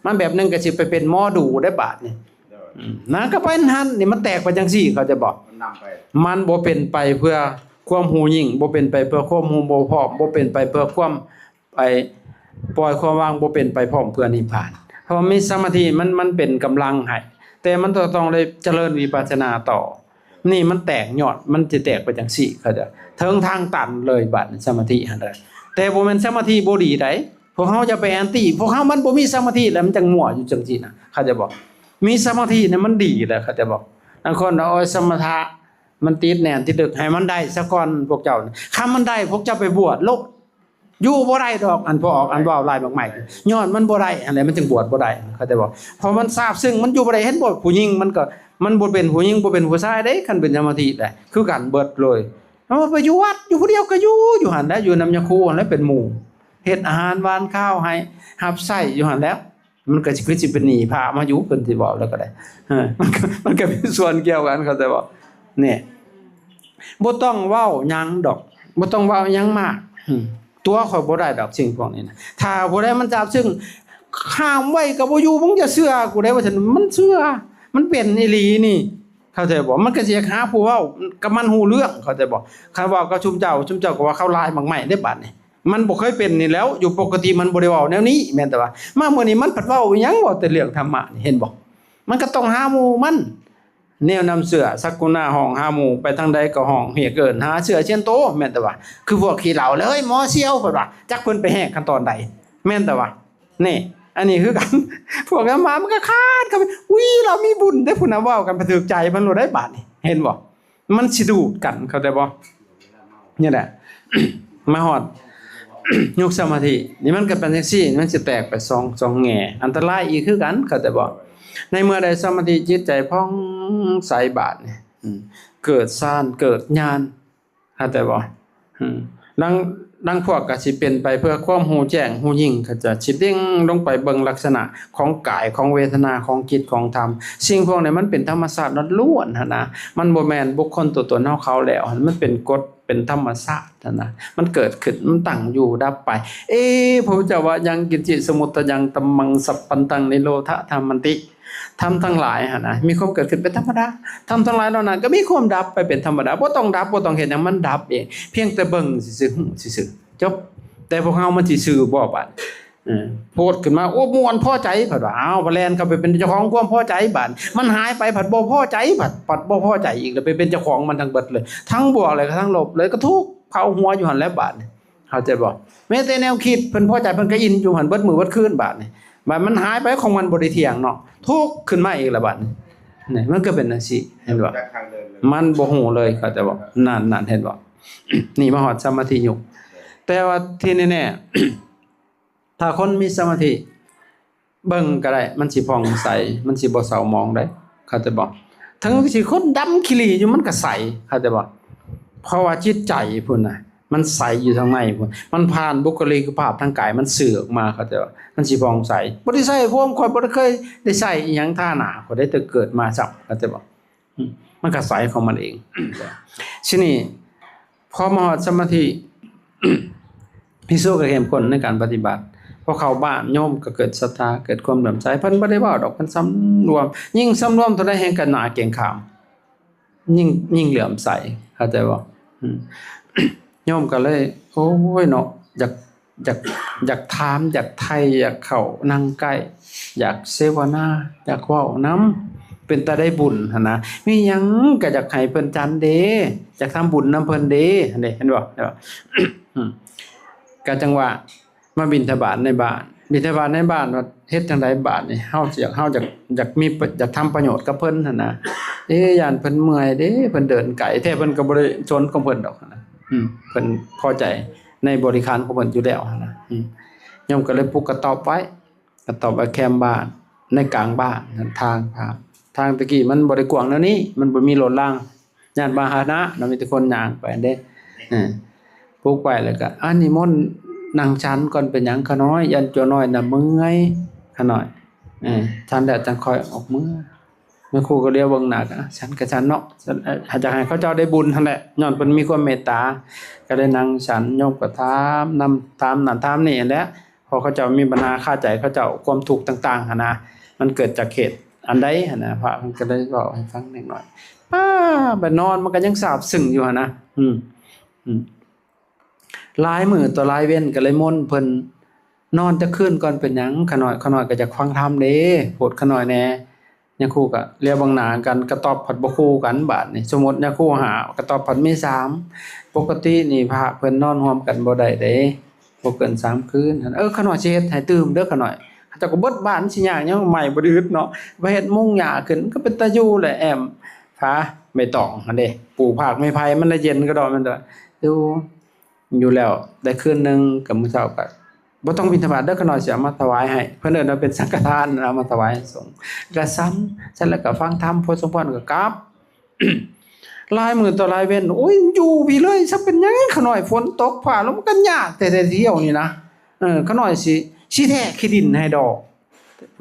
ມາແບບໜຶ່ງກໍຊິໄປເປັນໝໍດູໄດ້ບາດນີ້ ອືມ ນະ ກໍເປັນຫັ້ນ ນີ້ມັນແຕກໄປຈັ່ງຊີ້ ເຂົ້າໃຈບໍ່? ມັນນຳໄປ ມັນບໍ່ເປັນໄປເພື່ອຄວາມຮູ້ຍິ່ງ ບໍ່ເປັນໄປເພື່ອຄວາມຮູ້ບໍ່ພ້ອມ ບໍ່ເປັນໄປເພື່ອຄວາມ ໄປປ່ອຍຄວາມວ່າງ ບໍ່ເປັນໄປພ້ອມເພື່ອນິບພານ ເພາະມີສະມາທິ ມັນ ມັນເປັນກຳລັງໃຫ້ ແຕ່ມັນກໍຕ້ອງໄດ້ຈະເລີນວິປັດສະນາຕໍ່ ນີ້ມັນແຕກຍອດ ມັນຈະແຕກໄປຈັ່ງຊີ້ ເຂົ້າໃຈ ເຖິງທາງຕັນເລີຍບາດນີ້ ສະມາທິຫັ້ນເດີ ແຕ່ບໍ່ແມ່ນສະມາທິບໍ່ດີໃດ ພວກເຮົາຢ່າໄປແອນຕີ ພວກເຮົາມັນບໍ່ມີສະມາທິແລ້ວ ມັນຈັ່ງມົວຢູ່ຈັ່ງຊີ້ນະ ເຂົ້າໃຈບໍ່? ມີສະມາທິນະ ມັນດີແລ້ວ ເຂົ້າໃຈບໍ່? ບາງຄົນວ່າ ໂອ້ຍ ສະມະຖະ ມັນຕິດແໜ້ນຕິດເລິກ ໃຫ້ມັນໄດ້ສາກ່ອນ ພວກເຈົ້າ ຄັນມັນໄດ້ ພວກເຈົ້າໄປບວດໂລດ ຢູ່ບໍ່ໄດ້ດອກ ອັນພວກ ອັນເວົ້າຫຼາຍມາກມາຍ ຍ້ອນມັນບໍ່ໄດ້ຫັ້ນແຫຼະ ມັນຈຶ່ງບວດບໍ່ໄດ້ ເຂົ້າໃຈບໍ່? ເພາະມັນຊາບຊຶ້ງ ມັນຢູ່ບໍ່ໄດ້ ເຫັນບໍ່? ຜູ້ຍິງມັນກໍ ມັນບໍ່ເປັນຜູ້ຍິງ ບໍ່ເປັນຜູ້ຊາຍເດ້ ຄັນເປັນສະມາທິໄດ້ ຄືກັນເບິດເລີຍ ເຮົາໄປຢູ່ວັດ ຢູ່ຜູ້ດຽວກໍຢູ່ ຢູ່ຫັ້ນແຫຼະ ຢູ່ນຳຍາຄູຫັ້ນແຫຼະ ເປັນໝູ່ ເຮັດອາຫານຫວານຄາວໃຫ້ ຮັບໃຊ້ຢູ່ຫັ້ນແຫຼະ ມັນກໍຊິ ຄືຊິເປັນໜີ້ພະມາຢູ່ ເພິ່ນຊິເວົ້າແລ້ວກໍໄດ້ ເອີ ມັນກໍ ມັນກໍມີສ່ວນກ່ຽວກັນ ເຂົ້າໃຈບໍ່? ນີ້ ບໍ່ຕ້ອງເວົ້າຫຍັງດອກ ບໍ່ຕ້ອງເວົ້າຫຍັງມາກ ອືມ ຕົວະຂ້ອຍບໍ່ໄດ້ດອກ ສິ່ງພວກນີ້ນະ ຖ້າຜູ້ໃດມັນຊາບຊຶ້ງ ຫ້າມໄວ້ກໍບໍ່ຢູ່ ມຶງຢ່າເຊື່ອກູເດ້ ວ່າຊັ້ນ ມັນເຊື່ອ ມັນເປັນອີ່ຫຼີນີ້ ເຂົ້າໃຈບໍ່? ມັນກໍຊິຢາກຫາຜູ້ເວົ້າກັບມັນຮູ້ເລື່ອງ ເຂົ້າໃຈບໍ່? ຄັນເວົ້າກັບຊຸມເຈົ້າ ຊຸມເຈົ້າກໍວ່າເຂົາລາຍໝາກໄມ້ເດ້ ບາດນີ້ ມັນບໍ່ເຄີຍເປັນນີ້ແລ້ວ ຢູ່ປົກກະຕິມັນບໍ່ໄດ້ເວົ້າແນວນີ້ ແມ່ນແຕ່ວ່າ ມາມື້ນີ້ມັນພັດເວົ້າອີ່ຫຍັງ ເວົ້າແຕ່ເລື່ອງທຳມະນີ້ ເຫັນບໍ່? ມັນກໍຕ້ອງຫາໝູ່ມັນ ແນວນຳເຊື້ອ ສັກກຸນາຮ້ອງຫາໝູ່ ໄປທາງໃດກໍຮ້ອງຮຽກເອີ້ນຫາເຊື້ອຊຽນໂຕ ແມ່ນແຕ່ວ່າ ຄືພວກຂີ້ເຫຼົ້າເລີຍ ໝໍສ່ຽວ ເພິ່ນວ່າ ຈັກເພິ່ນໄປແຮກກັນຕອນໃດ ແມ່ນແຕ່ວ່າ ນີ້ ອັນນີ້ຄືກັນ ພວກນັ້ນມາມັນກໍຄານເຂົ້າໄປ ອຸ້ຍ ລາວມີບຸນເດ້ ຜູ້ນັ້ນເວົ້າກັນ ໄປຖືກໃຈມັນໂລດໄດ໋ ບາດນີ້ ເຫັນບໍ່? ມັນຊິດູດກັນ ເຂົ້າໃຈບໍ່? ນີ້ແຫຼະ ມາຮອດຍຸກສະມາທິນີ້ ມັນກໍເປັນຈັ່ງຊີ້ ມັນຊິແຕກໄປສອງ ສອງແງ່ ອັນຕະລາຍອີກຄືກັນ ເຂົ້າໃຈບໍ່? ໃນເມື່ອໃດສະມາທິຈິດໃຈຜ່ອງໃສບາດນີ້ ອືມ ເກີດຊານ ເກີດຍານ ເຂົ້າໃຈບໍ່? ອືມ ລາງ ລາງພວກກໍຊິເປັນໄປເພື່ອຄວາມຮູ້ແຈ້ງ ຮູ້ຍິ່ງ ເຂົາຈະຊິເດັ່ງລົງໄປເບິ່ງລັກສະນະຂອງກາຍ ຂອງເວທະນາ ຂອງຈິດ ຂອງທຳ ສິ່ງພວກນີ້ມັນເປັນທຳມະຊາດລ້ວນໆຫັ້ນນະ ມັນບໍ່ແມ່ນບຸກຄົນຕົວຕົນເຮົາເຂົາແລ້ວ ມັນເປັນກົດ ເປັນທຳມະຊາດຫັ້ນນະ ມັນເກີດຂຶ້ນ ມັນຕັ້ງຢູ່ດັບໄປ ເອ ພະພຸດທະເຈົ້າວ່າ ຍັງກິນຈິສະມຸດທະຍັງ ທຳມັງສັບພັນຕັງ ນິໂຣທະທາມະຕິ ທຳທັງຫຼາຍຫັ້ນນະ ມີຄວາມເກີດຂຶ້ນເປັນທຳມະດາ. ທຳທັງຫຼາຍເຫຼົ່ານັ້ນກໍມີຄວາມດັບໄປເປັນທຳມະດາ. ບໍ່ຕ້ອງດັບ, ບໍ່ຕ້ອງເຮັດຫຍັງ, ມັນດັບເອງ. ພຽງແຕ່ເບິ່ງຊື່ໆ, ຮູ້ຊື່ໆ, ຈົບ. ແຕ່ພວກເຮົາມັນຊິຊື່ບໍ່ບາດ? ເອີ ໂພດຂຶ້ນມາ ໂອ້ ມ່ວນພໍໃຈ ພັດວ່າ ອ້າວ ພັດແລ່ນເຂົ້າໄປເປັນເຈົ້າຂອງຄວາມພໍໃຈບາດ. ມັນຫາຍໄປ ພັດບໍ່ພໍໃຈ ພັດ, ພັດບໍ່ພໍໃຈອີກ ແລ້ວໄປເປັນເຈົ້າຂອງມັນທັງເບິດເລີຍ. ທັງບວກເລີຍ ທັງລົບເລີຍ ກໍທຸກເຜົາຫົວຢູ່ຫັ້ນແຫຼະບາດນີ້. ເຂົ້າໃຈບໍ່? ແມ້ແຕ່ແນວຄິດເພິ່ນພໍໃຈ ເພິ່ນກໍອິນຢູ່ຫັ້ນເບິດມື້ເບິດຄືນບາດນີ້. ບາດມັນຫາຍໄປ ຂອງມັນບໍ່ໄດ້ທ່ຽງເນາະ, ທຸກຂຶ້ນມາອີກລະບາດນີ້. ນີ້ ມັນກໍເປັນຈັ່ງຊີ້ ເຫັນບໍ່? ມັນບໍ່ຮູ້ເລີຍ ເຂົ້າໃຈບໍ່? ນັ້ນໆ ເຫັນບໍ່? ນີ້ມາຮອດສະມາທິຍຸກ. ແຕ່ວ່າທີ່ແນ່ໆ ຖ້າຄົນມີສະມາທິ ເບິ່ງກໍໄດ້ ມັນຊິຜ່ອງໃສ ມັນຊິບໍ່ເສົ້າໝອງໄດ໋ ເຂົ້າໃຈບໍ່? ເຖິງຊິຄົນດຳຂີ້ຫຼີ້ຢູ່ ມັນກໍໃສ ເຂົ້າໃຈບໍ່? ເພາະວ່າຈິດໃຈພຸ້ນນະ ມັນໃສຢູ່ທາງໃນພຸ້ນ, ມັນຜ່ານບຸກຄະລິກະພາບທາງກາຍ ມັນສື່ອອກມາ ເຂົ້າໃຈບໍ່? ມັນຊິຜ່ອງໃສ. ບໍ່ໄດ້ໃຊ້ໂຟມ, ຂ້ອຍບໍ່ໄດ້ເຄີຍໄດ້ໃຊ້ອີ່ຫຍັງທາໜ້າຂ້ອຍໄດ້ ແຕ່ເກີດມາຊ້ຳ ເຂົ້າໃຈບໍ່? ອືມ ມັນກໍໃສຂອງມັນເອງ. ທີນີ້ ພໍມາຮອດສະມາທິ ພິກສຸກໍເຂັ້ມຂຸ້ນໃນການປະຕິບັດ. ພໍເຂົ້າບ້ານ ໂຍມກໍເກີດສັດທາ ເກີດຄວາມເຫຼື້ອມໃສ. ເພິ່ນບໍ່ໄດ້ເວົ້າດອກ, ເພິ່ນສຳລວມ, ຍິ່ງສຳລວມເທົ່າໃດແຮ່ງກໍໜ້າເກງຂາມ, ຍິ່ງ ຍິ່ງເຫຼື້ອມໃສ ເຂົ້າໃຈບໍ່? ອືມ ໂຍມກໍເລີຍ ໂອ້ຍເນາະ ຢາກ ຢາກ ຢາກຖາມ ຢາກໄຖ່ ຢາກເຂົ້ານັ່ງໃກ້ ຢາກເສວະນາ ຢາກເວົ້ານຳ ເປັນຕາໄດ້ບຸນຫັ້ນນະ. ມີຫຍັງກໍຢາກໃຫ້ເພິ່ນຈັນເດ້ ຢາກທຳບຸນນຳເພິ່ນເດ້ ຫັ້ນເດ້ ເຫັນບໍ່? ເຫັນບໍ່? ອືມ ກໍຈັ່ງວ່າ ມາບິນທະບາດໃນບ້ານ ບິນທະບາດໃນບ້ານ ວ່າເຮັດຈັ່ງໃດບາດນີ້? ເຮົາຊິ ເຮົາຢາກ ຢາກມີ ຢາກທຳປະໂຫຍດກັບເພິ່ນຫັ້ນນະ. ເອ ຢ້ານເພິ່ນເມື່ອຍເດ້ ເພິ່ນເດີນໄກ ແທ້ເພິ່ນກໍບໍ່ໄດ້ສົນຂອງເພິ່ນດອກຫັ້ນນະ. ອືມ ເພິ່ນພໍໃຈໃນບໍລິການຂອງເພິ່ນຢູ່ແລ້ວຫັ້ນນະ. ອືມ ໂຍມກໍເລີຍປຸກກະຕອບໄວ້ ກະຕອບໄວ້ແຄມບ້ານ ໃນກາງບ້ານ ທາງ ທາງ ທາງແຕ່ກີ້ມັນບໍ່ໄດ້ກວ້າງແນວນີ້ ມັນບໍ່ມີລົດລາງ ຍານພາຫະນະເນາະ ມີແຕ່ຄົນຍ່າງໄປເດ້. ເອີ ປຸກໄວ້ແລ້ວກໍ ອາ ນິມົນນັ່ງສັນກ່ອນ ເປັນຫຍັງຂະນ້ອຍ? ຢ້ານຈົວນ້ອຍນະເມື່ອຍ ຂະນ້ອຍ. ເອີ ສັນແລ້ວຈັ່ງຄ່ອຍອອກເມືອ. ແມ່ຄູກໍລຽວເບິ່ງໜ້າ ອາ ສັນກໍສັນເນາະ ສັນ ເອີ ຢາກໃຫ້ເຂົາເຈົ້າໄດ້ບຸນຫັ້ນແຫຼະ ຍ້ອນເພິ່ນມີຄວາມເມດຕາ ກໍໄດ້ນັ່ງສັນ ໂຍມກໍຖາມນຳ ຖາມນັ້ນຖາມນີ້ຫັ້ນແຫຼະ. ເພາະເຂົາເຈົ້າມີບັນຫາຄາໃຈ ເຂົາເຈົ້າຄວາມທຸກຕ່າງໆຫັ້ນນະ ມັນເກີດຈາກເຫດອັນໃດຫັ້ນນະ ພະເພິ່ນກໍເລີຍເວົ້າໃຫ້ຟັງເລັກນ້ອຍ. ປ້າ ໄປນອນມັນກໍຍັງຊາບຊຶ້ງຢູ່ຫັ້ນນະ. ອືມ ອືມ ຫຼາຍມື້ຕໍ່ຫຼາຍເວັນກໍເລີຍມົນເພິ່ນ ນອນຈັກຄືນກ່ອນ ເປັນຫຍັງຂະນ້ອຍ? ຂະນ້ອຍກໍຢາກຟັງທຳເດ້ ໂພດຂະນ້ອຍແດ່. ຍາຄູກໍລຽວເບິ່ງໜ້າກັນ ກະຕອບພັດບໍ່ຄູ່ກັນບາດນີ້. ສົມມຸດຍາຄູຫ້າ ກະຕອບພັດມີສາມ. ປົກກະຕິນີ້ພະເພິ່ນນອນຮ່ວມກັນບໍ່ໄດ້ເດ້ ບໍ່ເກີນສາມຄືນ. ເອີ ຂະນ້ອຍຊິເຮັດໃຫ້ຕື່ມເດີຂະນ້ອຍ. ເຂົາເຈົ້າກໍເບິດບ້ານ ຊິຍາກຫຍັງ ໄມ້ບໍ່ໄດ້ອຶດເນາະ ໄປເຮັດມຸງຫຍ້າຂຶ້ນ ມັນກໍເປັນຕາຢູ່ແຫຼະ ແອ້ມຝາໃບຕອງຫັ້ນເດ້ ປູພາກໄມ້ໄຜ່ ມັນລະເຢັນກະດອກ ແມ່ນຕົວະ ຢູ່ ຢູ່ແລ້ວໄດ້ຄືນໜຶ່ງ ກໍມື້ເຊົ້າກໍ ບໍ່ຕ້ອງບິນທະບາດເດີ ຂະນ້ອຍຊິເອົາມາຖວາຍໃຫ້. ເພິ່ນເອີ້ນວ່າເປັນສັງຄະທານ ເອົາມາຖວາຍສົງ ກະສັນ ສັນແລ້ວກະຟັງທຳ ພໍສົມຄວນກະກັບ. ຫຼາຍມື້ຕໍ່ຫຼາຍເວັນ ໂອ້ຍ ຢູ່ພີ້ເລີຍ ຊະເປັນຫຍັງຂະນ້ອຍ ຝົນຕົກຟ້າລົງ ມັນກະຍາກແທ້ໆ ດຽວນີ້ນະ. ເອີ ຂະນ້ອຍຊິ ຊິແທະຂີ້ດິນໃຫ້ດອກ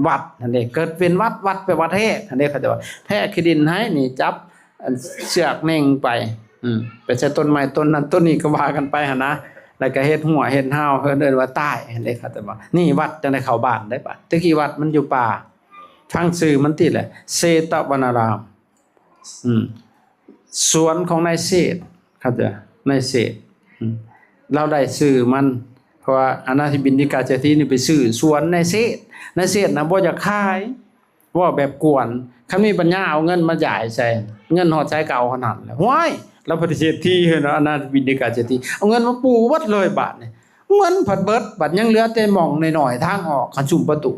ວັດຫັ້ນເດ້ ເກີດເປັນວັດ ວັດແປວ່າແທກຫັ້ນເດ້ ເຂົາເຈົ້າວ່າແທກຂີ້ດິນໃຫ້ນີ້ ຈັບອັນເຊືອກເນັ່ງໄປ ອືມ ໄປໃສ່ຕົ້ນໄມ້ຕົ້ນນັ້ນຕົ້ນນີ້ກໍວ່າກັນໄປຫັ້ນນະ ແລ້ວກໍເຮັດຮົ້ວເຮັດຮາວ ເພິ່ນເອີ້ນວ່າຕ່າຍຫັ້ນເດ້ ເຂົາເຈົ້າວ່າ. ນີ້ວັດຈັ່ງໄດ້ເຂົ້າບ້ານໄດ້ບາດ ແຕ່ກີ້ວັດມັນຢູ່ປ່າ ຟັງຊື່ມັນຕິແຫຼະ ເຊຕະວະນາລາມ. ອືມ ສວນຂອງນາຍເສດ ເຂົາເຈົ້າ ນາຍເສດ ອືມ ລາວໄດ້ຊື່ມັນ ເພາະວ່າອະນາຖະບິນທິກາເສດຖີນີ້ໄປຊື້ສວນນາຍເສດ ນາຍເສດນະບໍ່ຢາກຂາຍ ເວົ້າແບບກວນ ຄັນມີປັນຍາເອົາເງິນມາຢາຍໃສ່ ເງິນຮອດໃສກໍເອົາເທົ່ານັ້ນແຫຼະ. ຫ້ວຍ ລາວປະຕິເສດທີ່ເນາະ ອະນາຖະບິນທິກາເສດຖີ ເອົາເງິນມາປູເບິດເລີຍບາດນີ້ ເງິນພັດເບິດ ບາດຍັງເຫຼືອແຕ່ໝ່ອງນ້ອຍໆ ທາງອອກ ຄັນຊຸມປະຕູ.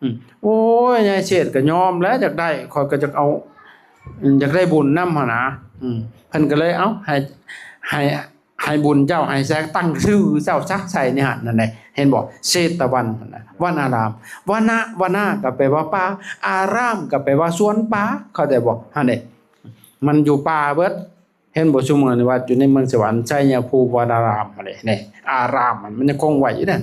ອືມ ໂອ້ຍ ຍາຍເສດກໍຍອມແຫຼະ ຢາກໄດ້ ຂ້ອຍກໍຢາກເອົາ ຢາກໄດ້ບຸນນຳຫັ້ນນະ. ອືມ ເພິ່ນກໍເລີຍ ເອົ້າ ໃຫ້ ໃຫ້ ໃຫ້ບຸນເຈົ້າ ໃຫ້ແຊກ ຕັ້ງຊື່ເຈົ້າສັກໃສ່ໃນຫັ້ນ ນັ້ນແຫຼະ ເຫັນບໍ່? ເຊຕະວັນຫັ້ນນະ ວັນອາຣາມ ວະນະ ວະນະກໍແປວ່າປ່າ ອາຣາມກໍແປວ່າສວນປ່າ ເຂົ້າໃຈບໍ່? ຫັ້ນເດ້ ມັນຢູ່ປ່າເບິດ. ເຫັນບໍ່ ຊຸມື້ນີ້ວັດຢູ່ໃນເມືອງສະຫວັນ ໄຊຍະພູມວະນາຣາມ ຫັ້ນເດ້ ນີ້ ອາຣາມມັນ ມັນຍັງຄົງໄວ້ຢູ່ນັ້ນ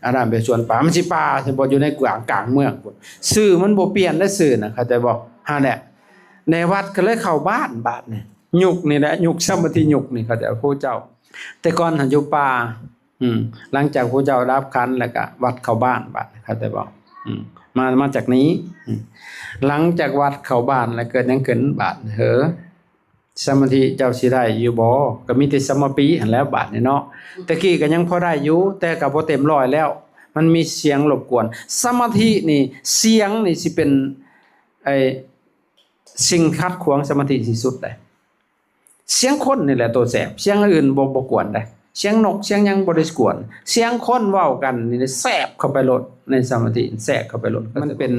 ອາຣາມເປັນສວນປ່າ ມັນຊິປ່າຊິບໍ່ ຢູ່ໃນກາງ ກາງເມືອງພຸ້ນ ຊື່ມັນບໍ່ປ່ຽນເດ້ ຊື່ນະ ເຂົ້າໃຈບໍ່? ຫັ້ນແຫຼະ ໃນວັດກໍເລີຍເຂົ້າບ້ານ ບາດນີ້ ຍຸກນີ້ແຫຼະ ຍຸກສະມາທິຍຸກນີ້ ເຂົ້າໃຈບໍ່? ຜູ້ເຈົ້າ ແຕ່ກ່ອນຫັ້ນຢູ່ປ່າ ອືມ ຫຼັງຈາກຜູ້ເຈົ້າດັບຂັນແລ້ວກໍວັດເຂົ້າບ້ານ ບາດນີ້ ເຂົ້າໃຈບໍ່? ອືມ ມາ ມາຈາກນີ້. ຫຼັງຈາກວັດເຂົ້າບ້ານແລ້ວເກີດຫຍັງຂຶ້ນບາດເຫີ? ສະມາທິເຈົ້າຊິໄດ້ຢູ່ບໍ່? ກໍມີແຕ່ສະມາປີຫັ້ນແຫຼະບາດນີ້ເນາະ. ແຕ່ກີ້ກໍຍັງພໍໄດ້ຢູ່ ແຕ່ກໍບໍ່ເຕັມຮ້ອຍແລ້ວ ມັນມີສຽງລົບກວນ. ສະມາທິນີ້ ສຽງນີ້ຊິເປັນ ໄອ້ ສິ່ງຂັດຂວາງສະມາທິທີ່ສຸດເດ້. ສຽງຄົນນີ້ແຫຼະໂຕແສບ ສຽງອື່ນບໍ່ ບໍ່ກວນເດ້. ສຽງນົກສຽງຫຍັງບໍ່ໄດ້ກວນ ສຽງຄົນເວົ້າກັນນີ້ແຫຼະແຊບເຂົ້າໄປໂລດ ໃນສະມາທິແຊບເຂົ້າໄປໂລດ. ມັນເປັນ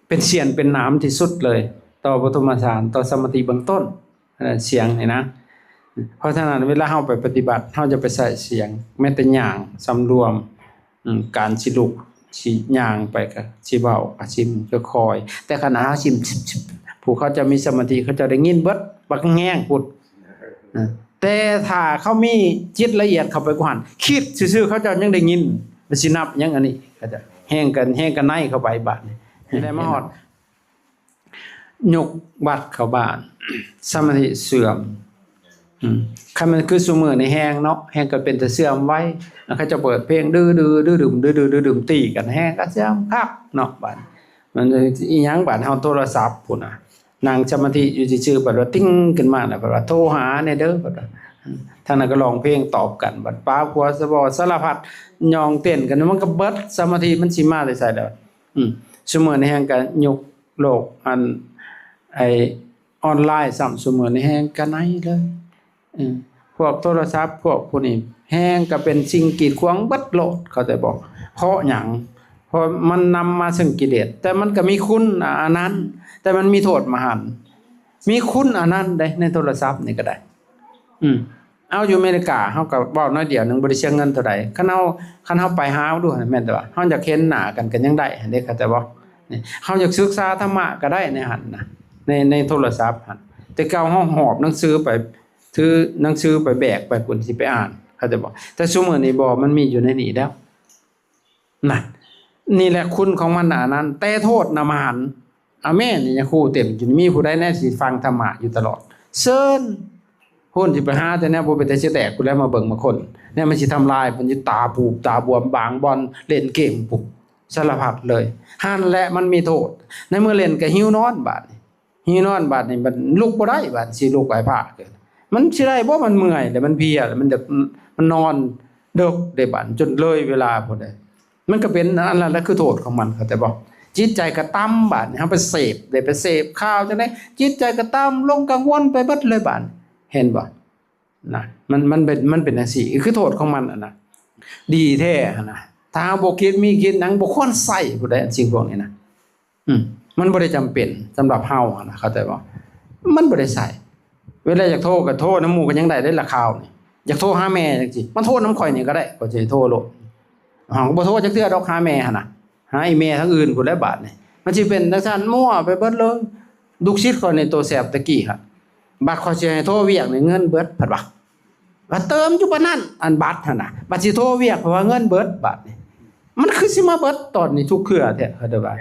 ເປັນເສຍນເປັນໜາມທີ່ສຸດເລີຍ ຕໍ່ປະຖົມມະສານ ຕໍ່ສະມາທິເບື້ອງຕົ້ນ ສຽງນີ້ນະ. ເພາະສະນັ້ນ ເວລາເຮົາໄປປະຕິບັດ ເຮົາຈະໄປໃຊ້ສຽງ ແມ້ແຕ່ຍ່າງ ສຳລວມ ອືມ ການຊິລຸກຊິຍ່າງໄປກໍຊິເວົ້າ ກໍຊິຄ່ອຍໆ ແຕ່ຂະນະເຮົາຊິ ຜູ້ເຂົາເຈົ້າມີສະມາທິ ເຂົາເຈົ້າໄດ້ຍິນເບິດ ບັກແຮງພຸ້ນ. ເອີ ແຕ່ຖ້າເຂົາມີຈິດລະອຽດເຂົ້າໄປກວ່າຫັ້ນ ຄິດຊື່ໆ ເຂົາເຈົ້າຍັງໄດ້ຍິນ ມັນຊິນັບຫຍັງອັນນີ້ ເຂົາເຈົ້າແຮງກັນ ແຮງກັນໃນເຂົ້າໄປບາດນີ້ ໄດ້ມາຮອດ ຍົກວັດເຂົ້າບ້ານ ສະມາທິເສື່ອມ. ອືມ ຄັນແມ່ນຄືຊຸມື້ນີ້ແຮງເນາະ ແຮງກໍເປັນຕາເສື່ອມໄວ. ແລ້ວເຂົາເຈົ້າເປີດເພງ ດືໆ ດືດຶມ ດືໆ ດືດຶມ ຕີກັນ ແຮງກໍເສື່ອມຄັກເນາະ. ບາດມັນອີຫຍັງ ບາດເຮົາໂທລະສັບພຸ້ນນະ ນັ່ງສະມາທິຢູ່ຊື່ໆ ບາດວ່າຕິ່ງຂຶ້ນມາ ແລ້ວບາດວ່າໂທຫາແດ່ເດີ ບາດວ່າ ທາງນັ້ນກໍຮ້ອງເພງຕອບກັນ ບາດປາຜົວສະເວາະສາລະພັດ ຍ່ອງເຕັ້ນກັນ ມັນກໍເບິດ ສະມາທິມັນຊິມາແຕ່ໃສແລ້ວ? ອືມ ຊຸມື້ນີ້ແຮງກໍຍຸກໂລກອັນ ໄອ້ ອອນລາຍຊ້ຳ ຊຸມື້ນີ້ແຮງກະໄນເລີຍ. ເອີ ພວກໂທລະສັບ ພວກຜູ້ນີ້ແຮງກະເປັນສິ່ງກີດຂວາງເບິດໂລດ ເຂົ້າໃຈບໍ່? ເພາະຫຍັງ? ເພາະມັນນຳມາເຊິ່ງກິເລດ ແຕ່ມັນກະມີຄຸນ ອາ ອັນນັ້ນ ແຕ່ມັນມີໂທດມະຫັນ. ມີຄຸນອັນນັ້ນເດ້ ໃນໂທລະສັບນີ້ກະໄດ້. ອືມ ເອົາ ຢູ່ອາເມລິກາ ເຮົາກໍເວົ້າໜ້ອຍດຽວໜຶ່ງ ບໍ່ໄດ້ເສຍເງິນເທົ່າໃດ. ຄັນເຮົາ ຄັນເຮົາໄປຫາເຂົາດູຫັ້ນ ແມ່ນແຕ່ວ່າເຮົາຢາກເຫັນໜ້າກັນ ກໍຍັງໄດ້ຫັ້ນເດ້ ເຂົ້າໃຈບໍ່? ນີ້ ເຮົາຢາກສຶກສາທຳມະກໍໄດ້ໃນຫັ້ນນະ ໃນ ໃນໂທລະສັບຫັ້ນ. ແຕ່ເກົ່າເຮົາຫອບໜັງສືໄປ ຖືໜັງສືໄປ ແບກໄປພຸ້ນ ຊິໄປອ່ານ ເຂົ້າໃຈບໍ່? ແຕ່ຊຸມື້ນີ້ບໍ່ ມັນມີຢູ່ໃນນີ້ແລ້ວ. ນັ້ນ ນີ້ແຫຼະຄຸນຂອງມັນນະ ອັນນັ້ນ ແຕ່ໂທດນະມະຫັນ. ອາແມ່ນ ຍາຄູເຕັມຢູ່ນີ້ ມີຜູ້ໃດແດ່ຊິຟັງທຳມະຢູ່ຕະຫຼອດ? ເຊີນ ພຸ້ນ ຊິໄປຫາແຕ່ແນວບໍ່ເປັນຕາຊິແຕກພຸ້ນແຫຼະ ມາເບິ່ງມາຄົນ ແນວມັນຊິທຳລາຍ ມັນຊິຕາປູບຕາບວມ ບາງບ່ອນເຫຼັ້ນເກມພຸ້ນ ສາລະພັດເລີຍ. ຫັ້ນແຫຼະມັນມີໂທດ ໃນເມື່ອເຫຼັ້ນກໍຫິວນອນບາດນີ້ ຫິວນອນບາດນີ້ ມັນລຸກບໍ່ໄດ້ ບາດຊິລຸກໄຫວ້ພະ ມັນຊິໄດ້ບໍ່? ມັນເມື່ອຍແລ້ວ ມັນເພຍແລ້ວ ມັນຢາກ ມັນນອນເດິກເດ້ ບາດຈົນເລີຍເວລາພຸ້ນເດ້. ມັນກໍເປັນອັນນັ້ນແຫຼະ ຄືໂທດຂອງມັນ ເຂົ້າໃຈບໍ່? ຈິດໃຈກໍຕ່ຳ ບາດນີ້ເຮົາໄປເສບ ໄດ້ໄປເສບຂ່າວຈັ່ງໃດ ຈິດໃຈກໍຕ່ຳລົງ ກັງວົນໄປເບິດເລີຍບາດນີ້ ເຫັນບໍ່? ນະ ມັນ ມັນເປັນ ມັນເປັນຈັ່ງຊີ້ ຄືໂທດຂອງມັນຫັ້ນນະ. ດີແທ້ຫັ້ນນະ ຖ້າເຮົາບໍ່ຄິດ ມີຄິດຫຍັງ ບໍ່ຄວນໃຊ້ພຸ້ນໃດ ອັນສິ່ງພວກນີ້ນະ. ອືມ ມັນບໍ່ໄດ້ຈຳເປັນສຳລັບເຮົາຫັ້ນນະ ເຂົ້າໃຈບໍ່? ມັນບໍ່ໄດ້ໃຊ້. ເວລາຢາກໂທກໍໂທນຳໝູ່ກໍຍັງໄດ້ເດ້ລະ ຂ່າວນີ້ ຢາກໂທຫາແມ່ຈັ່ງຊີ້ ມາໂທນຳຂ້ອຍນີ້ກໍໄດ້ ຂ້ອຍຊິໂທໂລດ. ເຮົາກໍບໍ່ໂທຈັກເທື່ອດອກຫາແມ່ຫັ້ນນະ ຫາອີ່ແມ່ທາງອື່ນພຸ້ນແຫຼະບາດນີ້ ມັນຊິເປັນຈັ່ງຊັ້ນມົ້ວໄປເບິດເລີຍ. ລູກສິດຂ້ອຍນີ້ໂຕແສບແຕ່ກີ້ຫັ້ນ ບາດຂ້ອຍຊິໃຫ້ໂທວຽກນີ້ເງິນເບິດ ເພິ່ນວ່າ ວ່າເຕີມຢູ່ປານນັ້ນ ອັນບັດຫັ້ນນະ ບັດຊິໂທວຽກເພິ່ນວ່າເງິນເບິດ ບາດນີ້ ມັນຄືຊິມາເບິດຕອນນີ້ທຸກເທື່ອແທ້ ເຂົາເຈົ້າວ່າ.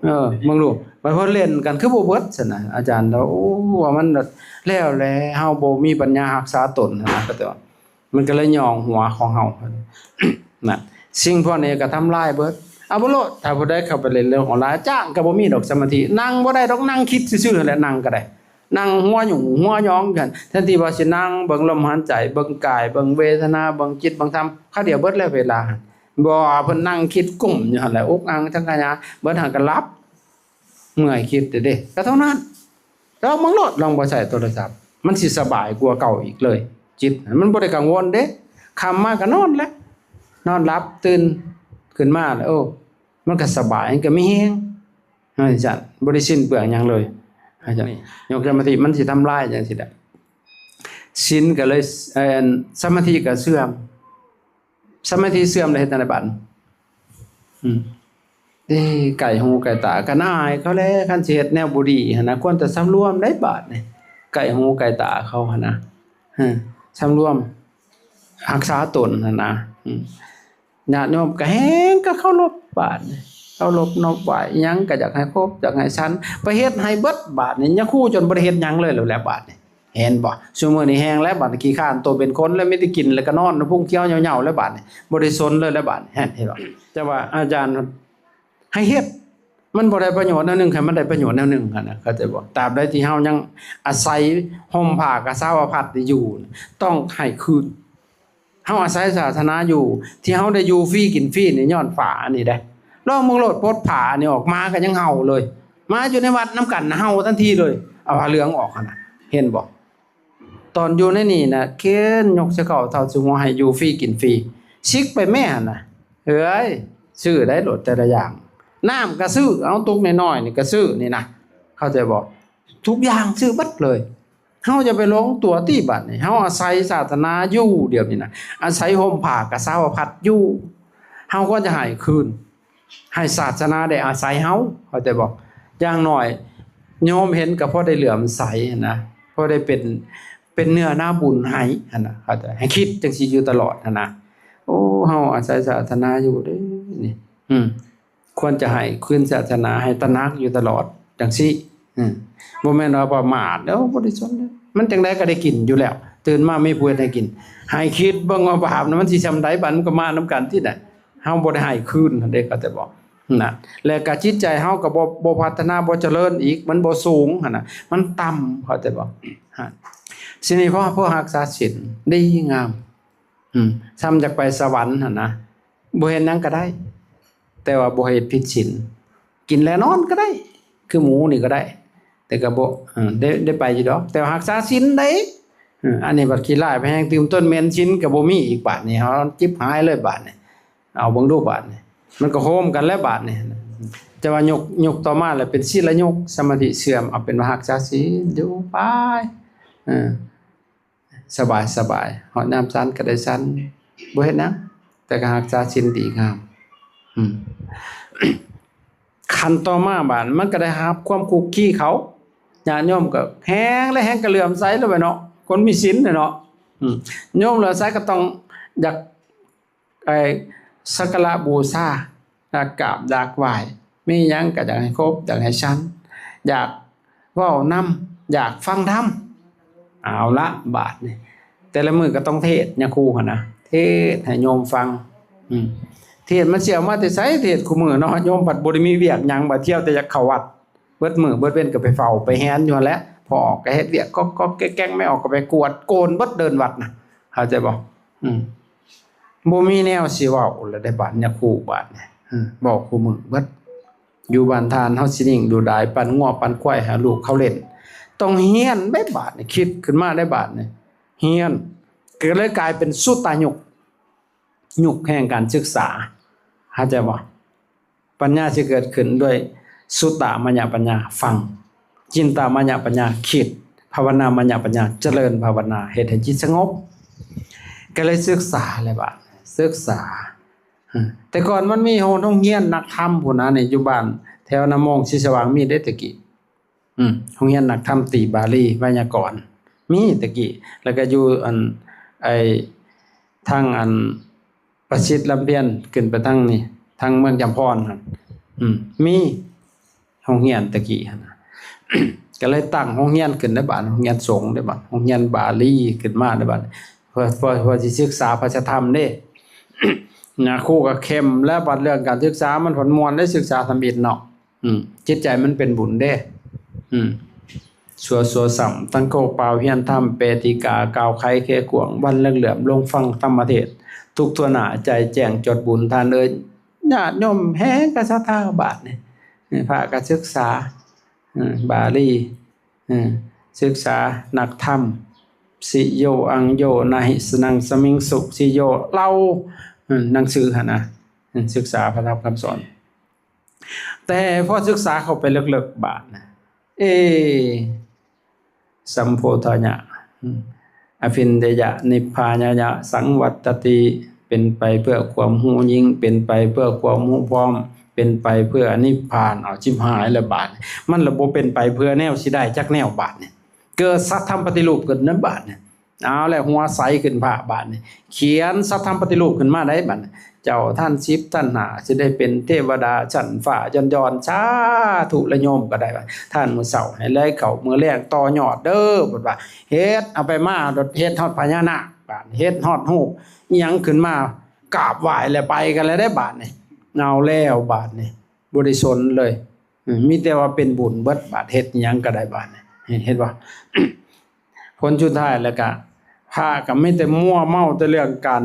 ເອີ ເບິ່ງດູ ບັດເພິ່ນເຫຼັ້ນກັນຄືບໍ່ເບິດຊັ້ນນະ ອາຈານ. ໂອ້ ວ່າມັນແລ້ວແຫຼະ ເຮົາບໍ່ມີປັນຍາຮັກສາຕົນຫັ້ນນະ ເຂົາເຈົ້າວ່າ. ມັນກໍເລີຍຫຍ້ອງຫົວຂອງເຮົາ ນັ້ນ ສິ່ງພວກນີ້ກໍທຳລາຍເບິດ. ເອົາບໍ່ໂລດ ຖ້າຜູ້ໃດເຂົ້າໄປເຫຼັ້ນເລື່ອງອອນລາຍ ຈ້າງກໍບໍ່ມີດອກສະມາທິ ນັ່ງບໍ່ໄດ້ດອກ ນັ່ງຄິດຊື່ໆຫັ້ນແຫຼະ ນັ່ງກໍໄດ້ ນັ່ງຫົວຫຍຸ້ງຫົວຫຍອງກັນ ແທນທີ່ວ່າຊິນັ່ງເບິ່ງລົມຫາຍໃຈ ເບິ່ງກາຍ ເບິ່ງເວທະນາ ເບິ່ງຈິດ ເບິ່ງທຳ ຄາວດຽວເບິດແລ້ວເວລາ. ບໍ່ ເພິ່ນນັ່ງຄິດກຸ້ມຢູ່ຫັ້ນແຫຼະ ອຸກອັງສັງຂະຫຍາ ເບິດຫັ້ນກໍຫຼັບ ເມື່ອຍຄິດເດ້ ກໍເທົ່ານັ້ນ. ລອງເບິ່ງໂລດ ລອງບໍ່ໃຊ້ໂທລະສັບ ມັນຊິສະບາຍກວ່າເກົ່າອີກເລີຍ. ຈິດມັນບໍ່ໄດ້ກັງວົນເດ້ ຄ່ຳມາກໍນອນແຫຼະ ນອນຫຼັບ ຕື່ນຂຶ້ນມາແລ້ວ ໂອ້ ມັນກໍສະບາຍ ມັນກໍມີແຮງ. ຈັ່ງຊັ້ນ ບໍ່ໄດ້ສິ້ນເປືອງຫຍັງເລີຍ. ຈັ່ງຊັ້ນ ຍົກສະມາທິ ມັນຊິທຳລາຍຈັ່ງຊີ້ແຫຼະ. ສິນກໍເລີຍ ເອີ່ ສະມາທິກໍເສື່ອມ. ສະມາທິເສື່ອມແລ້ວເຮັດຈັ່ງໃດບາດນີ້? ອືມ ເອີ ໃກ້ຫູໃກ້ຕາ ກໍອາຍເຂົາແຫຼະ ຄັນຊິເຮັດແນວບໍ່ດີຫັ້ນນະ ຄວນແຕ່ສຳລວມໄດ໋ບາດນີ້ ໃກ້ຫູໃກ້ຕາເຂົາຫັ້ນນະ. ເອີ ສຳລວມຮັກສາຕົນຫັ້ນນະ. ອືມ ຍາດໂຍມກໍແຮ່ງກໍເຄົາລົບບາດນີ້ ເຄົາລົບນົບໄຫວ້ ອີ່ຫຍັງກໍຢາກໃຫ້ຄົບຢາກໃຫ້ສັນ ໄປເຮັດໃຫ້ເບິດບາດນີ້. ຍາຄູຈົນບໍ່ໄດ້ເຮັດຫຍັງເລີຍແລ້ວແຫຼະບາດນີ້. ເຫັນບໍ່? ຊຸມື້ນີ້ແຮງແລ້ວບາດນີ້ ຂີ້ຄ້ານໂຕເປັນຄົນແລ້ວ ມີແຕ່ກິນແລ້ວກໍນອນ ພຸງຂຽວເຫຍົາໆແລ້ວບາດນີ້ ບໍ່ໄດ້ສົນເລີຍແລ້ວບາດນີ້. ເຫັນ ເຫັນບໍ່? ແຕ່ວ່າອາຈານ ໃຫ້ເຮັດ ມັນບໍ່ໄດ້ປະໂຫຍດແນວໜຶ່ງ ໃຫ້ມັນໄດ້ປະໂຫຍດແນວໜຶ່ງຫັ້ນນະ ເຂົ້າໃຈບໍ່? ຕາບໃດທີ່ເຮົາຍັງອາໄສຮົ່ມຜ້າກະສາວະພັດນີ້ຢູ່ ຕ້ອງໃຫ້ຄືນ. ເຮົາອາໄສສາສະໜາຢູ່ ທີ່ເຮົາໄດ້ຢູ່ຟຣີກິນຟຣີນີ້ຍ້ອນຜ້າອັນນີ້ເດ້. ລອງເບິ່ງໂລດ ປົດຜ້າອັນນີ້ອອກ ໝາກໍຍັງເຫົ່າເລີຍ. ໝາຢູ່ໃນວັດນຳກັນເຫົ່າທັນທີເລີຍ ເອົາຜ້າເຫຼືອງອອກຫັ້ນນະ ເຫັນບໍ່? ຕອນຢູ່ໃນນີ້ນະ ເຂັນຍົກໃສ່ເຂົ້າເຕົາຊຸມຫົວ ໃຫ້ຢູ່ຟຣີກິນຟຣີ ຊິກໄປແມ້ຫັ້ນນະ. ເອີຍ ຊື້ໄດ້ໂລດແຕ່ລະຢ່າງ ນ້ຳກໍຊື້ ເອົາຕຸກນ້ອຍໆນີ້ກໍຊື້ນີ້ນະ ເຂົ້າໃຈບໍ່? ທຸກຢ່າງຊື້ເບິດເລີຍ. ເຮົາຢ່າໄປຫຼົງຕົວຕິບາດນີ້ ເຮົາອາໄສສາສະໜາຢູ່ດຽວນີ້ນະ ອາໄສຮົ່ມຜ້າກະສາວະພັດຢູ່ ເຮົາຄວນຈະໃຫ້ຄືນ ໃຫ້ສາສະໜາໄດ້ອາໄສເຮົາ ເຂົ້າໃຈບໍ່? ຢ່າງໜ້ອຍໂຍມເຫັນກໍພໍໄດ້ເຫຼື້ອມໃສຫັ້ນນະ ພໍໄດ້ເປັນ ເປັນເນື້ອນາບຸນໃຫ້ຫັ້ນນະ ເຂົ້າໃຈ? ໃຫ້ຄິດຈັ່ງຊີ້ຢູ່ຕະຫຼອດຫັ້ນນະ ໂອ້ ເຮົາອາໄສສາສະໜາຢູ່ເດ້ນີ້ ອືມ ຄວນຈະໃຫ້ຄືນສາສະໜາ ໃຫ້ຕະໜັກຢູ່ຕະຫຼອດຈັ່ງຊີ້ ອືມ ບໍ່ແມ່ນວ່າປະໝາດ ໂອ້ ບໍ່ໄດ້ສົນເດ້ ມັນຈັ່ງໃດກໍໄດ້ກິນຢູ່ແລ້ວ ຕື່ນມາມີຜູ້ເຮັດໃຫ້ກິນ. ໃຫ້ຄິດເບິ່ງວ່າບາບນະ ມັນຊິຊ່ຳໃດ ບາດມັນກໍມານຳກັນຕິນະ ເຮົາບໍ່ໄດ້ໃຫ້ຄືນຫັ້ນເດ້ ເຂົ້າໃຈບໍ່? ນະ ແລະກະຈິດໃຈເຮົາກໍບໍ່ ບໍ່ພັດທະນາ ບໍ່ຈະເລີນອີກ ມັນບໍ່ສູງຫັ້ນນະ ມັນຕ່ຳ ເຂົ້າໃຈບໍ່? ຮະ ຊິນີ້ ເພາະ ເພາະຮັກສາສິນດີງາມ ອືມ ຊ່ຳຢາກໄປສະຫວັນຫັ້ນນະ ບໍ່ເຮັດຫຍັງກໍໄດ້ ແຕ່ວ່າບໍ່ເຮັດຜິດສິນ ກິນແລະນອນກໍໄດ້ ຄືໝູນີ້ກໍໄດ້ ແຕ່ກໍບໍ່ ເອີ ໄດ້ ໄດ້ໄປຢູ່ດອກ ແຕ່ວ່າຮັກສາສິນໄດ້ ເອີ ອັນນີ້ບັດຂີ້ລ້າຍໄປແຮງ ຕື່ມຕົ້ນແມ່ນສິນກໍບໍ່ມີອີກບາດນີ້ ເຮົາຈິບຫາຍເລີຍບາດນີ້ ເອົາເບິ່ງດູບາດນີ້ ມັນກໍໂຮມກັນແລ້ວບາດນີ້ ແຕ່ວ່າຍຸກ ຍຸກຕໍ່ມາແລ້ວເປັນສິລະຍຸກ ສະມາທິເສື່ອມ ເອົາເປັນວ່າຮັກສາສິນຢູ່ໄປ ເອີ ສະບາຍໆ ຮອດຍາມສັນກໍໄດ້ສັນ ບໍ່ເຮັດຫຍັງ ແຕ່ກໍຮັກສາສິນດີງາມ ອືມ ຂັ້ນຕໍ່ມາບາດມັນກໍໄດ້ຮັບຄວາມຄຸກຄີເຂົ້າ ຍາດໂຍມກໍແຮງ ແລະແຮງກໍເຫຼື້ອມໃສແລ້ວເນາະ ຄົນມີສິນແຫຼະເນາະ ອືມ ໂຍມເຫຼື້ອມໃສກໍຕ້ອງຢາກ ໄອ້ ສັກກາລະບູຊາ ຢາກກາບຢາກໄຫວ້ ມີຫຍັງກໍຢາກໃຫ້ຄົບ ຢາກໃຫ້ສັນ ຢາກເວົ້ານຳ ຢາກຟັງທຳ ເອົາລະບາດນີ້ ແຕ່ລະມື້ກໍຕ້ອງເທດຍາຄູຫັ້ນນະ ເທດໃຫ້ໂຍມຟັງ ອືມ ເທດມັນຊິເອົາມາແຕ່ໃສ ເທດຄູ່ມື້ເນາະ ໂຍມພັດບໍ່ໄດ້ມີວຽກຫຍັງ ບາດທ່ຽວແຕ່ຢາກເຂົ້າວັດ ເບິດມື້ເບິດເວັນກໍໄປເຝົ້າໄປແຮນຢູ່ຫັ້ນແຫຼະ ພໍອອກກໍເຮັດວຽກກອກໆແກກໆ ແມ່ອອກກໍໄປກວດໂກນເບິດເດີ່ນວັດນະ ເຂົ້າໃຈບໍ່? ອືມ ບໍ່ມີແນວຊິເວົ້າແລ້ວເດ້ບາດຍາຄູບາດນີ້ ເວົ້າຄູ່ມື້ເບິດ ຢູ່ບ້ານທ່ານເຮົາຊິນິ່ງດູດາຍ ປັ່ນງົວປັ່ນຄວາຍໃຫ້ລູກເຂົາຫຼິ້ນ ຕ້ອງຮຽນເດ້ບາດນີ້ ຄິດຂຶ້ນມາໄດ້ບາດນີ້ ຮຽນ ກໍເລີຍກາຍເປັນສຸຕະຍຸກ ຍຸກແຫ່ງການສຶກສາ ເຂົ້າໃຈບໍ່? ປັນຍາຊິເກີດຂຶ້ນດ້ວຍສຸຕະມະຍະປັນຍາ ຟັງ, ຈິນຕະມະຍະປັນຍາ ຄິດ, ພາວະນາມະຍະປັນຍາ ຈະເລີນພາວະນາ ເຮັດໃຫ້ຈິດສະຫງົບ ກໍເລີຍສຶກສາແຫຼະບາດ ສຶກສາ ແຕ່ກ່ອນມັນມີໂຮງຮຽນນັກທຳພຸ້ນນະ ໃນຢູ່ບ້ານແຖວນາໂມງ ສີສະຫວ່າງ ມີເດ້ແຕ່ກີ້. ອືມ ໂຮງຮຽນນັກທຳຕີບາລີໄວຍາກອນ ມີແຕ່ກີ້ ແລ້ວກໍຢູ່ອັນ ໄອ້ ທາງອັນ ປະສິດລຳພຽນ ຂຶ້ນໄປທາງນີ້ ທາງເມືອງຈຳພອນຫັ້ນ ອືມ ມີໂຮງຮຽນແຕ່ກີ້ຫັ້ນນະ ກໍເລີຍຕັ້ງໂຮງຮຽນຂຶ້ນໃນບ້ານ ໂຮງຮຽນສົງໃນບ້ານ ໂຮງຮຽນບາລີຂຶ້ນມາໃນບ້ານ ເພື່ອ ເພື່ອ ເພື່ອຊິສຶກສາພະສັດທຳເດ້ ຍາຄູກໍເຂັ້ມ ແລ້ວບັດເລື່ອງການສຶກສາ ມັນພັດມ່ວນເດ້ ສຶກສາທຳອິດເນາະ. ອືມ ຈິດໃຈມັນເປັນບຸນເດ້ ອືມ ຊົ່ວຊົ່ວຊ້ຳ ຕັ້ງໂຄກປ່າວຮຽນທຳ ແປຕີກາກ່າວໄຂແຂກກວ້າງ ວັນເຫຼືອມໆ ລົງຟັງທຳມະເທດ ທຸກທົ່ວໜ້າໃຈແຈ້ງຈອດບຸນ ທ່ານເອີຍ ຍາດໂຍມແຮ່ງກະສັດທາບາດນີ້ ພະກະສຶກສາ ເອີ ບາລີ ເອີ ສຶກສານັກທຳ ສິໂຍ ອັງໂຍ ນະຫິສະນັງ ສະມິງສຸ ສິໂຍ ເລົ່າ ເອີ ໜັງສືຫັ້ນນະ ເອີ ສຶກສາພະທຳຄຳສອນ. ແຕ່ພໍສຶກສາເຂົ້າໄປເລິກໆບາດນະ ເອ ສຳໂພທາຍະ ອະພິນເດຍະ ນິບພານາຍະ ສັງວັດຕະຕິ ເປັນໄປເພື່ອຄວາມຮູ້ຍິ່ງ ເປັນໄປເພື່ອຄວາມຮູ້ພ້ອມ ເປັນໄປເພື່ອນິບພານ ເອົາ ຊິບຫາຍແລ້ວບາດ ມັນລະບໍ່ເປັນໄປເພື່ອແນວຊິໄດ້ຈັກແນວບາດນີ້ ເກີດສັດທຳປະຕິຮູບຂຶ້ນນະບາດນີ້ ເອົາແລ້ວ ຫົວໃສຂຶ້ນພະບາດນີ້ ຂຽນສັດທຳປະຕິຮູບຂຶ້ນມາໄດ້ບາດນີ້ ເຈົ້າທ່ານສິບທ່ານຫ້າ ຊິໄດ້ເປັນເທວະດາຊັ້ນຟ້າຍ້ອນໆ ສາທຸ ລະໂຍມກໍໄດ້ວ່າ ທ່ານມື້ເຊົ້າໃຫ້ແລເຂົ້າ ມື້ແລງຕໍ່ຍອດເດີ ເພິ່ນວ່າ ເຮັດເອົາໄປມາ ເຮັດຮອດພະຍານາກ ບາດເຮັດຮອດຮູບອີ່ຫຍັງຂຶ້ນມາ ກາບໄຫວ້ແລ້ວໄປກັນແລ້ວເດ້ບາດນີ້ ເອົາແລ້ວບາດນີ້ ບໍ່ໄດ້ສົນເລີຍ. ເອີ ມີແຕ່ວ່າເປັນບຸນເບິດ ບາດເຮັດຫຍັງກໍໄດ້ບາດນີ້ ເຫັນບໍ່? ຜົນສຸດທ້າຍແລ້ວກະ ພະກໍມີແຕ່ມົວເມົາແຕ່ເລື່ອງການ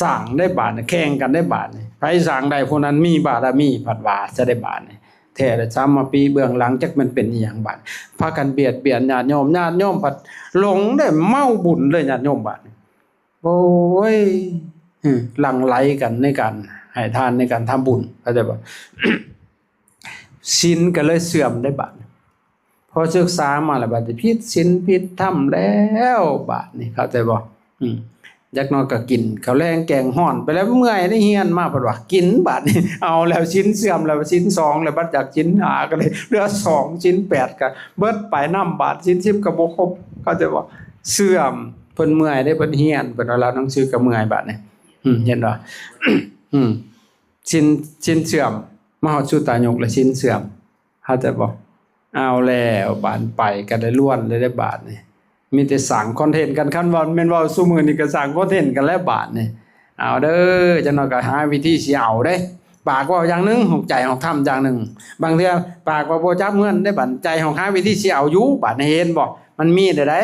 ສ້າງໄດ້ບາດນີ້ ແຂ່ງກັນໄດ້ບາດນີ້ ໃຜສ້າງໄດ້ຜູ້ນັ້ນມີບາລະມີ ພັດວ່າຊະໄດ້ບາດນີ້. ແທ້ລະສາມະປີເບື້ອງຫຼັງຈັກແມ່ນເປັນອີ່ຫຍັງບາດ ພາກັນບຽດບຽນຍາດໂຍມ ຍາດໂຍມພັດຫຼົງໄດ້ເມົາບຸນເລີຍ ຍາດໂຍມບາດນີ້ ໂອ້ຍ ຫຼັ່ງໄຫຼກັນໃນການໃຫ້ທານ ໃນການທຳບຸນ ເຂົ້າໃຈບໍ່? ສິນກໍເລີຍເສື່ອມໄດ້ບາດ ພໍສຶກສາມາແລ້ວ ບາດນີ້ຜິດສິນຜິດທຳແລ້ວບາດນີ້ ເຂົ້າໃຈບໍ່? ອືມ ຈັກໜ້ອຍກໍກິນເຂົ້າແລງແກງຮ້ອນໄປແລ້ວ ເມື່ອຍໄດ້ຮຽນມາ ເພິ່ນວ່າກິນບາດນີ້ ເອົາແລ້ວ ສິນເສື່ອມແລ້ວ ສິນສອງແລ້ວ ບັດຈາກສິນຫ້າກໍເລີຍເຫຼືອສອງ ສິນແປດກໍເບິດໄປນຳ ບາດສິນສິບກໍບໍ່ຄົບ ເຂົ້າໃຈບໍ່? ເສື່ອມ ເພິ່ນເມື່ອຍເດ້ ເພິ່ນຮຽນ ເພິ່ນວ່າລາວໜັງສືກໍເມື່ອຍບາດນີ້ ອືມ ເຫັນບໍ່? ອືມ ສິນ ສິນເສື່ອມ ມາຮອດສຸຕາຍຸກແລ້ວສິນເສື່ອມ ເຂົ້າໃຈບໍ່? ເອົາແລ້ວ ບາດໄປກໍໄດ້ລ້ວນເລີຍເດ້ບາດນີ້ ມີແຕ່ສ້າງຄອນເທັນກັນ ຄັນວ່າແມ່ນເວົ້າຊຸມື້ນີ້ກໍສ້າງຄອນເທັນກັນແລ້ວບາດນີ້. ເອົາເດີ ຈັກໜ້ອຍກໍຫາວິທີຊິເອົາເດ້ ປາກເວົ້າຢ່າງໜຶ່ງ ໃຈຫ້ອງທຳຢ່າງໜຶ່ງ ບາງເທື່ອປາກວ່າບໍ່ຈັບເງິນເດ້ ບາດໃຈຫ້ອງຫາວິທີຊິເອົາຢູ່ ບາດນີ້ເຫັນບໍ່? ມັນມີແນວໃດ?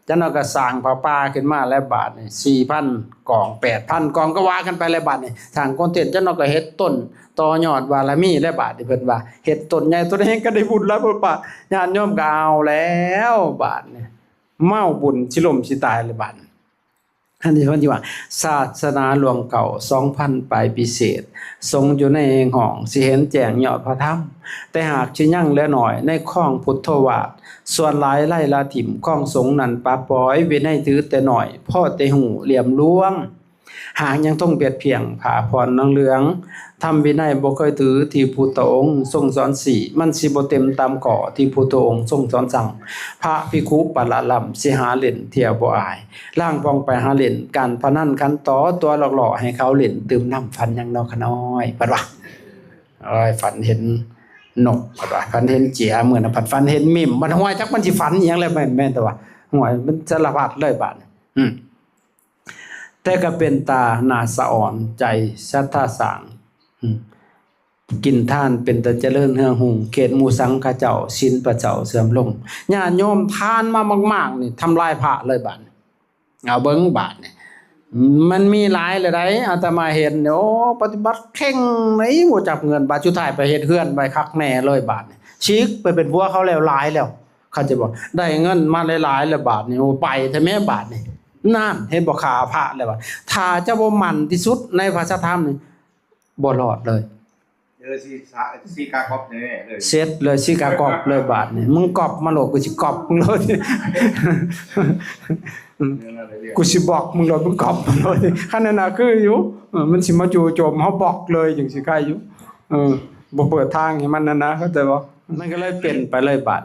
ຈັກໜ້ອຍກໍສ້າງຜ້າປ່າຂຶ້ນມາແລ້ວບາດນີ້ ສີ່ພັນກອງ ແປດພັນກອງ ກໍວ່າກັນໄປແລ້ວບາດນີ້ ສ້າງຄອນເທັນ ຈັກໜ້ອຍກໍເຮັດຕົ້ນຕໍ່ຍອດບາລະມີແລ້ວບາດນີ້ ເພິ່ນວ່າເຮັດຕົ້ນໃຫຍ່ຕົ້ນແຮງກໍໄດ້ບຸນແລ້ວ ເພິ່ນວ່າ ຍາດໂຍມກໍເອົາແລ້ວບາດນີ້ ເມົາບຸນຊິລົ້ມຊິຕາຍແລ້ວບາດນີ້. ອັນນີ້ເພິ່ນຊິວ່າ ສາສະໜາຫຼວງເກົ່າສອງພັນປາຍປີເສດ ສົງຢູ່ໃນແຫ່ງຫ້ອງ ຊິເຫັນແຈ້ງຍອດພະທຳ ແຕ່ຫາກຊິຍັງເຫຼືອໜ້ອຍໃນຄອງພຸດໂທວາດ ສ່ວນຫຼາຍໄລ່ລະຖິ້ມ ຄອງສົງນັ້ນປະປ່ອຍ ວິໄນຖືແຕ່ໜ້ອຍ ພໍແຕ່ຮູ້ຫຼ່ຽມລວງ ຫາກຍັງທົງບຽດພຽງ ຜ້າຜ່ອນໜັງເຫຼືອງ ທຳວິໄນບໍ່ເຄີຍຖືທີ່ພຸດທະອົງຊົງສອນຊີ້ ມັນຊິບໍ່ເຕັມຕາມຂໍ້ທີ່ພຸດທະອົງຊົງສອນສັ່ງ ພະພິກຂຸປະລະລຳ ຊິຫາຫຼິ້ນທ່ຽວບໍ່ອາຍ ລາງປ່ອງໄປຫາຫຼິ້ນ ການພະນັນຂັນຕໍ່ຕົວະຫຼອກຫຼໍ່ໃຫ້ເຂົາຫຼິ້ນຕື່ມນຳ ຝັນຫຍັງນໍຂະນ້ອຍ ເພິ່ນວ່າ ໂອ້ຍ ຝັນເຫັນນົກ ເພິ່ນວ່າ ຝັນເຫັນເຈຍ ມື້ນັ້ນພັດຝັນເຫັນມິມ ມັນຫ້ວຍ ຈັກມັນຊິຝັນອີ່ຫຍັງແລ້ວ ແມ່ນ ແມ່ນແຕ່ວ່າ ຫ້ວຍ ມັນສາລະພັດເລີຍບາດນີ້ ອືມ ແຕ່ກໍເປັນຕາໜ້າສະອອນໃຈ ສັດທາສ້າງ ອືມ ກິນທານເປັນຕາຈະເລີນເຮືອຮຸ່ງ ເຂດໝູ່ສັງຂະເຈົ້າ ສິນພະເຈົ້າເສື່ອມລົງ ຍາດໂຍມທານມາມາກໆນີ້ ທຳລາຍພະເລີຍບາດນີ້ ເອົາເບິ່ງບາດນີ້ ມັນມີຫຼາຍແລ້ວໃດ໋ ອາດຕະມາເຫັນ ໂອ້ ປະຕິບັດເຄັ່ງໃດ໋ ບໍ່ຈັບເງິນ ບາດສຸດທ້າຍໄປເຮັດເຮືອນໄວ້ຄັກແນ່ເລີຍບາດນີ້ ຊິກໄປເປັນຜົວເຂົາແລ້ວ ຫຼາຍແລ້ວ ເຂົ້າໃຈບໍ່? ໄດ້ເງິນມາຫຼາຍໆແລ້ວບາດນີ້ ໂອ້ ໄປແທ້ແມ້ບາດນີ້ ນັ້ນ ເຫັນບໍ່? ຂ້າພະແລ້ວວ່າ ຖ້າເຈົ້າບໍ່ໝັ້ນທີ່ສຸດໃນພະສັດທຳນີ້ ບໍ່ລອດເລີຍ ເອີ ຊິສາ ຊິກາກອບແນ່ເລີຍ ເສັດເລີຍ ຊິກາກອບເລີຍບາດນີ້ ມຶງກອບມາໂລດ ກູຊິກອບມຶງໂລດ ເອີ ກູຊິບອກມຶງໂລດ ມຶງກອບມາໂລດ ຄັນນັ້ນນະຄືຢູ່ ເອີ ມັນຊິມາຈູ່ໂຈມເຮົາ ບອກເລີຍ ຈັ່ງຊິໄຄຢູ່ ເອີ ບໍ່ເປີດທາງໃຫ້ມັນນັ້ນນະ ເຂົ້າໃຈບໍ່? ມັນກໍເລີຍເປັນໄປເລີຍບາດ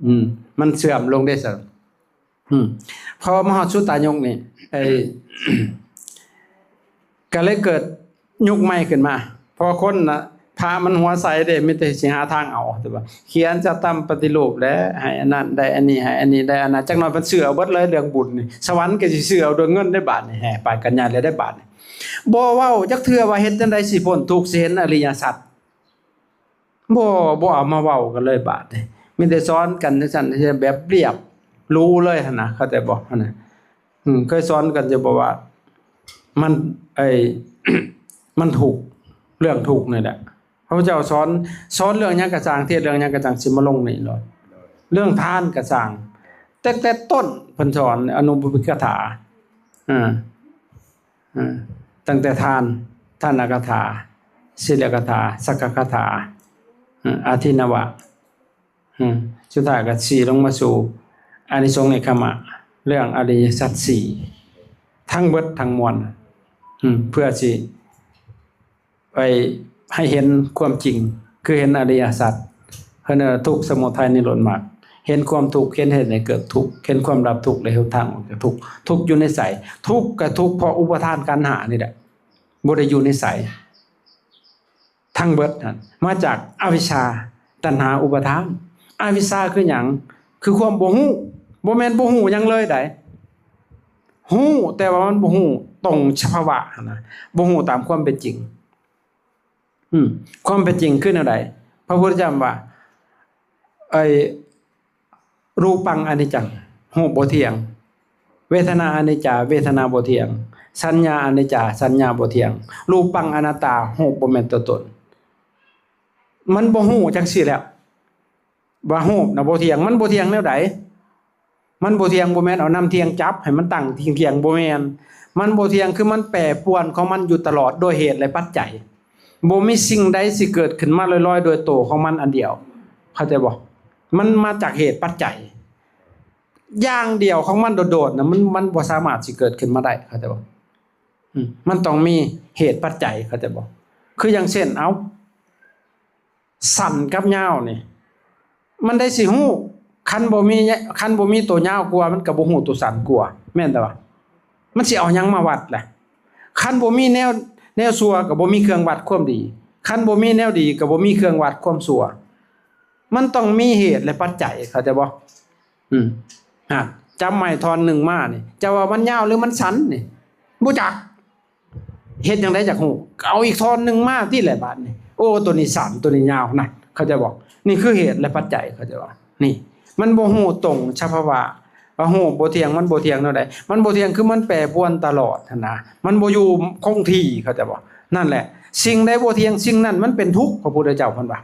ອືມ ມັນເສື່ອມລົງເດ້ຊັ້ນ ອືມ ພໍມາຮອດສຸດຕາຍຸກນີ້ ເອີ ກໍເລີຍເກີດຍຸກໃໝ່ຂຶ້ນມາ ເພາະຄົນນະ ພະມັນຫົວໃສເດ້ ມີແຕ່ຊິຫາທາງເອົາ ແຕ່ວ່າຂຽນຈັດຕຳປະຕິຮູບແຫຼະ ໃຫ້ອັນນັ້ນໄດ້ອັນນີ້ ໃຫ້ອັນນີ້ໄດ້ອັນນັ້ນ ຈັກໜ້ອຍເພິ່ນຊື້ເອົາເບິດເລີຍເລື່ອງບຸນນີ້ ສະຫວັນກໍຊິຊື້ເອົາດ້ວຍເງິນໄດ້ບາດນີ້ ແຮ່ ປານກັນໃຫຍ່ເລີຍໄດ້ບາດນີ້ ບໍ່ເວົ້າຈັກເທື່ອວ່າເຮັດຈັ່ງໃດຊິພົ້ນທຸກ ຊິເຫັນອະລິຍະສັດ. ບໍ່ ບໍ່ເອົາມາເວົ້າກັນເລີຍບາດນີ້ ມີແຕ່ສອນກັນຈັ່ງຊັ້ນ ແບບລຽບຫຼູເລີຍຫັ້ນນະ ເຂົ້າໃຈບໍ່ຫັ້ນນະ? ອືມ ເຄີຍສອນກັນຢູ່ບໍ່ວ່າ ມັນ ໄອ້ ມັນທຸກ ເລື່ອງທຸກນີ້ແຫຼະ ພະພຸດທະເຈົ້າສອນ ສອນເລື່ອງຫຍັງກໍຊ່າງ ເທດເລື່ອງຫຍັງກໍຊ່າງ ຊິມາລົງນີ້ໂລດ ເລື່ອງທານກໍຊ່າງ ແຕ່ ແຕ່ຕົ້ນເພິ່ນສອນອະນຸປະເວກຂະຖາ ອາ ເອີ ຕັ້ງແຕ່ທານ ທານະກະຖາ ສີລະກະຖາ ສັກກະຄະຖາ ເອີ ອາທິນະວະ ເອີ ສຸດທ້າຍກໍຊີ້ລົງມາສູ່ອານິສົງເນກຂະມະ ເລື່ອງອະລິຍະສັດສີ່ ທັງເບິດທັງມວນ ເອີ ເພື່ອຊິ ໄປໃຫ້ເຫັນຄວາມຈິງ ຄືເຫັນອະລິຍະສັດ ເຫັນທຸກ ສະມຸໄທ ນິໂຣດ ມັກ ເຫັນຄວາມທຸກ ເຫັນເຫດໃຫ້ເກີດທຸກ ເຫັນຄວາມດັບທຸກ ແລະ ຫົນທາງອອກຈາກທຸກ ທຸກຢູ່ໃນໃສ? ທຸກກໍທຸກເພາະອຸປາທານຂັນຫ້ານີ້ແຫຼະ ບໍ່ໄດ້ຢູ່ໃນໃສ ທັງເບິດຫັ້ນມາຈາກອະວິຊຊາ ຕັນຫາ ອຸປາທານ ອະວິຊຊາຄືຫຍັງ? ຄືຄວາມບໍ່ຮູ້ ບໍ່ແມ່ນບໍ່ຮູ້ຫຍັງເລີຍໃດ ຮູ້ ແຕ່ວ່າມັນບໍ່ຮູ້ຕົງສະພາວະຫັ້ນນະ ບໍ່ຮູ້ຕາມຄວາມເປັນຈິງ ອືມ ຄວາມເປັນຈິງຄືແນວໃດ? ພະພຸດທະເຈົ້າວ່າ ໄອ້ ຮູປັງອະນິດຈັງ ຮູບບໍ່ທ່ຽງ, ເວທະນາອະນິດຈາ ເວທະນາບໍ່ທ່ຽງ, ສັນຍາອະນິດຈາ ສັນຍາບໍ່ທ່ຽງ, ຮູປັງອະນັດຕາ ຮູບບໍ່ແມ່ນຕົວຕົນ. ມັນບໍ່ຮູ້ຈັ່ງຊີ້ແຫຼ້ວ ວ່າຮູບນະບໍ່ທ່ຽງ. ມັນບໍ່ທ່ຽງແນວໃດ? ມັນບໍ່ທ່ຽງ ບໍ່ແມ່ນເອົານ້ຳທ່ຽງຈັບໃຫ້ມັນຕັ້ງທ່ຽງໆ ບໍ່ແມ່ນ. ມັນບໍ່ທ່ຽງຄືມັນແປປວນຂອງມັນຢູ່ຕະຫຼອດໂດຍເຫດ ແລະ ປັດໄຈ. ບໍ່ມີສິ່ງໃດຊິເກີດຂຶ້ນມາລອຍໆໂດຍໂຕຂອງມັນອັນດຽວ. ເຂົ້າໃຈບໍ່? ມັນມາຈາກເຫດປັດໄຈຢ່າງດຽວຂອງມັນໂດດໆນະ, ມັນ ມັນບໍ່ສາມາດຊິເກີດຂຶ້ນມາໄດ້. ເຂົ້າໃຈບໍ່? ອືມ ມັນຕ້ອງມີເຫດປັດໄຈ. ເຂົ້າໃຈບໍ່? ຄືຢ່າງເຊັ່ນ ເອົາ ສັ້ນກັບຍາວນີ້ ມັນໄດ້ຊິຮູ້ ຄັນບໍ່ມີ ຄັນບໍ່ມີໂຕຍາວກວ່າ ມັນກໍບໍ່ຮູ້ໂຕສັ້ນກວ່າ ແມ່ນແຕ່ວ່າ ມັນຊິເອົາຫຍັງມາວັດລະ? ຄັນບໍ່ມີແນວ ແນວຊົ່ວ ກໍບໍ່ມີເຄື່ອງວັດຄວາມດີ, ຄັນບໍ່ມີແນວດີ ກໍບໍ່ມີເຄື່ອງວັດຄວາມຊົ່ວ. ມັນຕ້ອງມີເຫດ ແລະ ປັດໄຈ ເຂົ້າໃຈບໍ່? ອືມ ອ່າ ຈັບໄມ້ທ່ອນໜຶ່ງມານີ້ ເຈົ້າວ່າມັນຍາວ ຫຼື ມັນສັ້ນນີ້? ບໍ່ຈັກ. ເຮັດຈັ່ງໃດຈັກຮູ້? ເອົາອີກທ່ອນໜຶ່ງມາຕິແຫຼະບາດນີ້. ໂອ້ ໂຕນີ້ສັ້ນ ໂຕນີ້ຍາວນະ, ເຂົ້າໃຈບໍ່? ນີ້ຄືເຫດ ແລະ ປັດໄຈ ເຂົ້າໃຈບໍ່? ນີ້ ມັນບໍ່ຮູ້ຕົງສະພາວະ ວ່າຮູບບໍ່ທ່ຽງ. ມັນບໍ່ທ່ຽງແນວໃດ? ມັນບໍ່ທ່ຽງຄືມັນແປປວນຕະຫຼອດຫັ້ນນະ, ມັນບໍ່ຢູ່ຄົງທີ່ ເຂົ້າໃຈບໍ່? ນັ້ນແຫຼະ ສິ່ງໃດບໍ່ທ່ຽງ ສິ່ງນັ້ນມັນເປັນທຸກ. ພະພຸດທະເຈົ້າເພິ່ນວ່າ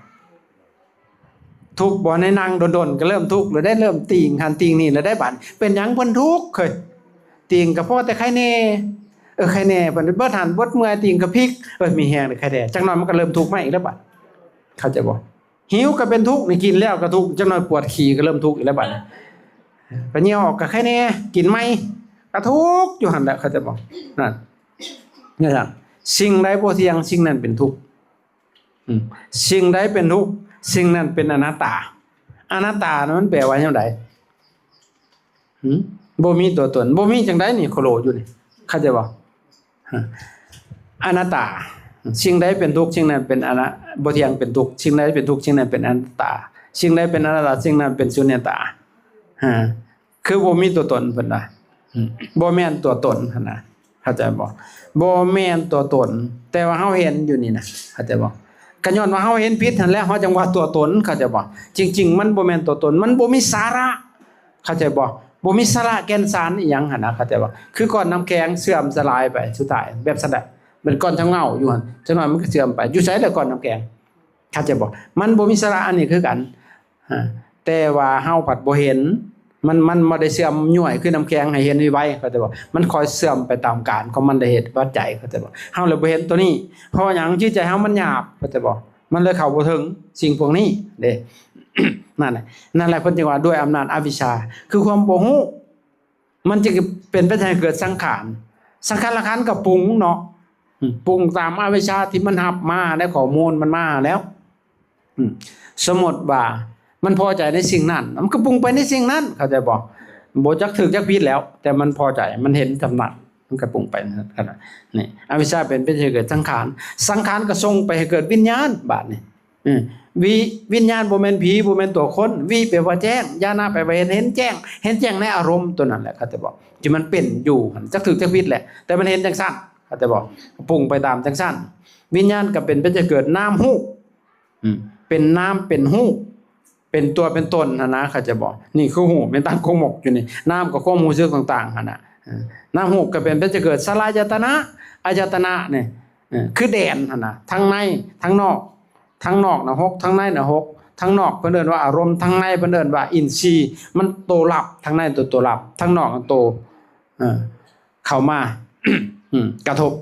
ທຸກບໍ່? ໃນນັ່ງດົນໆ ກໍເລີ່ມທຸກແລ້ວໄດ໋, ເລີ່ມຕີງຫັ້ນຕີງນີ້ແລ້ວໄດ໋. ບາດເປັນຫຍັງເພິ່ນທຸກເຄີຍ? ຕີງກໍພໍແຕ່ໄຄແນ່, ເອີ ໄຄແນ່. ເພິ່ນເບິດຫັ້ນເບິດເມື່ອຍ, ຕີງກໍພິກ, ເອີ ມີແຮງໄດ້ໄຄແນ່. ຈັກໜ້ອຍມັນກໍເລີ່ມທຸກມາອີກແລ້ວບາດ, ເຂົ້າໃຈບໍ່? ຫິວກໍເປັນທຸກ, ນີ້ກິນແລ້ວກໍທຸກ, ຈັກໜ້ອຍປວດຂີ້ກໍເລີ່ມທຸກອີກແລ້ວບາດ. ໄປຍ່ຽວອອກກໍໄຄແນ່, ກິນໃໝ່ກໍທຸກຢູ່ຫັ້ນແຫຼະ, ເຂົ້າໃຈບໍ່? ນັ້ນ ນັ້ນ ສິ່ງໃດບໍ່ທ່ຽງ ສິ່ງນັ້ນເປັນທຸກ. ອືມ ສິ່ງໃດເປັນທຸກ ສິ່ງນັ້ນເປັນອະນັດຕາ. ອະນັດຕານັ້ນມັນແປວ່າແນວໃດ? ຫືມ ບໍ່ມີຕົວຕົນ. ບໍ່ມີຈັ່ງໃດນີ້? ໂຄໂລຢູ່ນີ້ ເຂົ້າໃຈບໍ່? ອະນັດຕາ. ສິ່ງໃດເປັນທຸກ ສິ່ງນັ້ນເປັນອະນະ ບໍ່ທ່ຽງ ເປັນທຸກ. ສິ່ງໃດເປັນທຸກ ສິ່ງນັ້ນເປັນອະນັດຕາ. ສິ່ງໃດເປັນອະນັດຕາ ສິ່ງນັ້ນເປັນສຸນຍະຕາ. ຮະ ຄືບໍ່ມີຕົວຕົນ ເພິ່ນວ່າ ອືມ ບໍ່ແມ່ນຕົວຕົນຫັ້ນນະ, ເຂົ້າໃຈບໍ່? ບໍ່ແມ່ນຕົວຕົນ ແຕ່ວ່າເຮົາເຫັນຢູ່ນີ້ນະ, ເຂົ້າໃຈບໍ່? ກໍຍ້ອນວ່າເຮົາເຫັນຜິດຫັ້ນແຫຼະ ເຮົາຈັ່ງວ່າຕົວຕົນ, ເຂົ້າໃຈບໍ່? ຈິງໆມັນບໍ່ແມ່ນຕົວຕົນ, ມັນບໍ່ມີສາລະ, ເຂົ້າໃຈບໍ່? ບໍ່ມີສາລະແກ່ນສານອີ່ຫຍັງຫັ້ນນະ, ເຂົ້າໃຈບໍ່? ຄືກ້ອນນ້ຳແຂງເສື່ອມສະຫຼາຍໄປ ສຸດທ້າຍແບບຊັ້ນແຫຼະ, ເປັນກ້ອນທຳເງົາຢູ່ຫັ້ນ, ຈັກໜ້ອຍມັນກໍເສື່ອມໄປ. ຢູ່ໃສລະກ້ອນນ້ຳແຂງ? ເຂົ້າໃຈບໍ່? ມັນບໍ່ມີສາລະ. ອັນນີ້ຄືກັນ, ແຕ່ວ່າເຮົາພັດບໍ່ເຫັນ, ມັນ ມັນບໍ່ໄດ້ເສື່ອມຍ້ວຍຄືນ້ຳແຂງໃຫ້ເຫັນໄວໆ, ເຂົ້າໃຈບໍ່? ມັນຄ່ອຍເສື່ອມໄປຕາມການຂອງມັນ ໄດ້ເຫດປັດໄຈ, ເຂົ້າໃຈບໍ່? ເຮົາລະບໍ່ເຫັນໂຕນີ້. ເພາະຫຍັງ? ຈິດໃຈເຮົາມັນຫຍາບ, ເຂົ້າໃຈບໍ່? ມັນເລີຍເຂົ້າບໍ່ເຖິງສິ່ງພວກນີ້ເດ້. ນັ້ນແຫຼະ, ນັ້ນແຫຼະ ເພິ່ນຈຶ່ງວ່າດ້ວຍອຳນາດອະວິຊຊາ, ຄືຄວາມບໍ່ຮູ້. ມັນຈຶ່ງເປັນໄປໃຫ້ເກີດສັງຂານ, ສັງຂານລະຂັນກໍປຸງເນາະ, ອືມ ປຸງຕາມອະວິຊຊາທີ່ມັນຮັບມາ ແລະ ຂໍ້ມູນມັນມາແລ້ວ. ອືມ ສົມມຸດວ່າມັນພໍໃຈໃນສິ່ງນັ້ນ ມັນກໍປຸງໄປໃນສິ່ງນັ້ນ, ເຂົ້າໃຈບໍ່? ບໍ່ຈັກຖືກຈັກຜິດແລ້ວ, ແຕ່ມັນພໍໃຈ ມັນເຫັນຈຳນັ້ນ ມັນກໍປຸງໄປນັ້ນ. ນີ້ ອະວິຊຊາເປັນ ເປັນເຫດໃຫ້ເກີດສັງຂານ, ສັງຂານກໍສົ່ງໄປໃຫ້ເກີດວິນຍານ. ບາດນີ້ ເອີ ວິ ວິນຍານບໍ່ແມ່ນຜີ ບໍ່ແມ່ນຕົວຄົນ. ວິແປວ່າແຈ້ງ, ຍານະແປວ່າເຫັນ, ເຫັນແຈ້ງ, ເຫັນແຈ້ງໃນອາລົມຕົວນັ້ນແຫຼະ, ເຂົ້າໃຈບໍ່? ທີ່ມັນເປັນຢູ່ຫັ້ນ ຈັກຖືກຈັກຜິດແຫຼະ, ແຕ່ມັນເຫັນຈັ່ງຊັ້ນ, ເຂົ້າໃຈບໍ່? ປຸງໄປຕາມຈັ່ງຊັ້ນ. ວິນຍານກໍເປັນໄປຈະເກີດນາມຮູບ, ອືມ ເປັນນາມເປັນຮູບ ເປັນຕົວເປັນຕົນຫັ້ນນະ, ເຂົ້າໃຈບໍ່? ນີ້ຄືຮູບ ແມ່ນຕັ້ງກົງໝົກຢູ່ນີ້, ນາມກໍຄວາມຮູ້ສຶກຕ່າງໆຫັ້ນນະ. ເອີ ນາມຮູບກໍເປັນໄປຈະເກີດສະລາຍະຕະນະ, ອາຍະຕະນະນີ້ ເອີ ຄືແດນຫັ້ນນະ, ທັງໃນທັງນອກ. ທາງນອກນະຫົກ, ທາງໃນນະຫົກ. ທາງນອກເພິ່ນເອີ້ນວ່າອາລົມ, ທາງໃນເພິ່ນເອີ້ນວ່າອິນຊີ. ມັນໂຕລັບ, ທາງໃນໂຕ ໂຕລັບ, ທາງນອກໂຕ ເອີ ເຂົ້າມາ ອືມ ກະທົບ.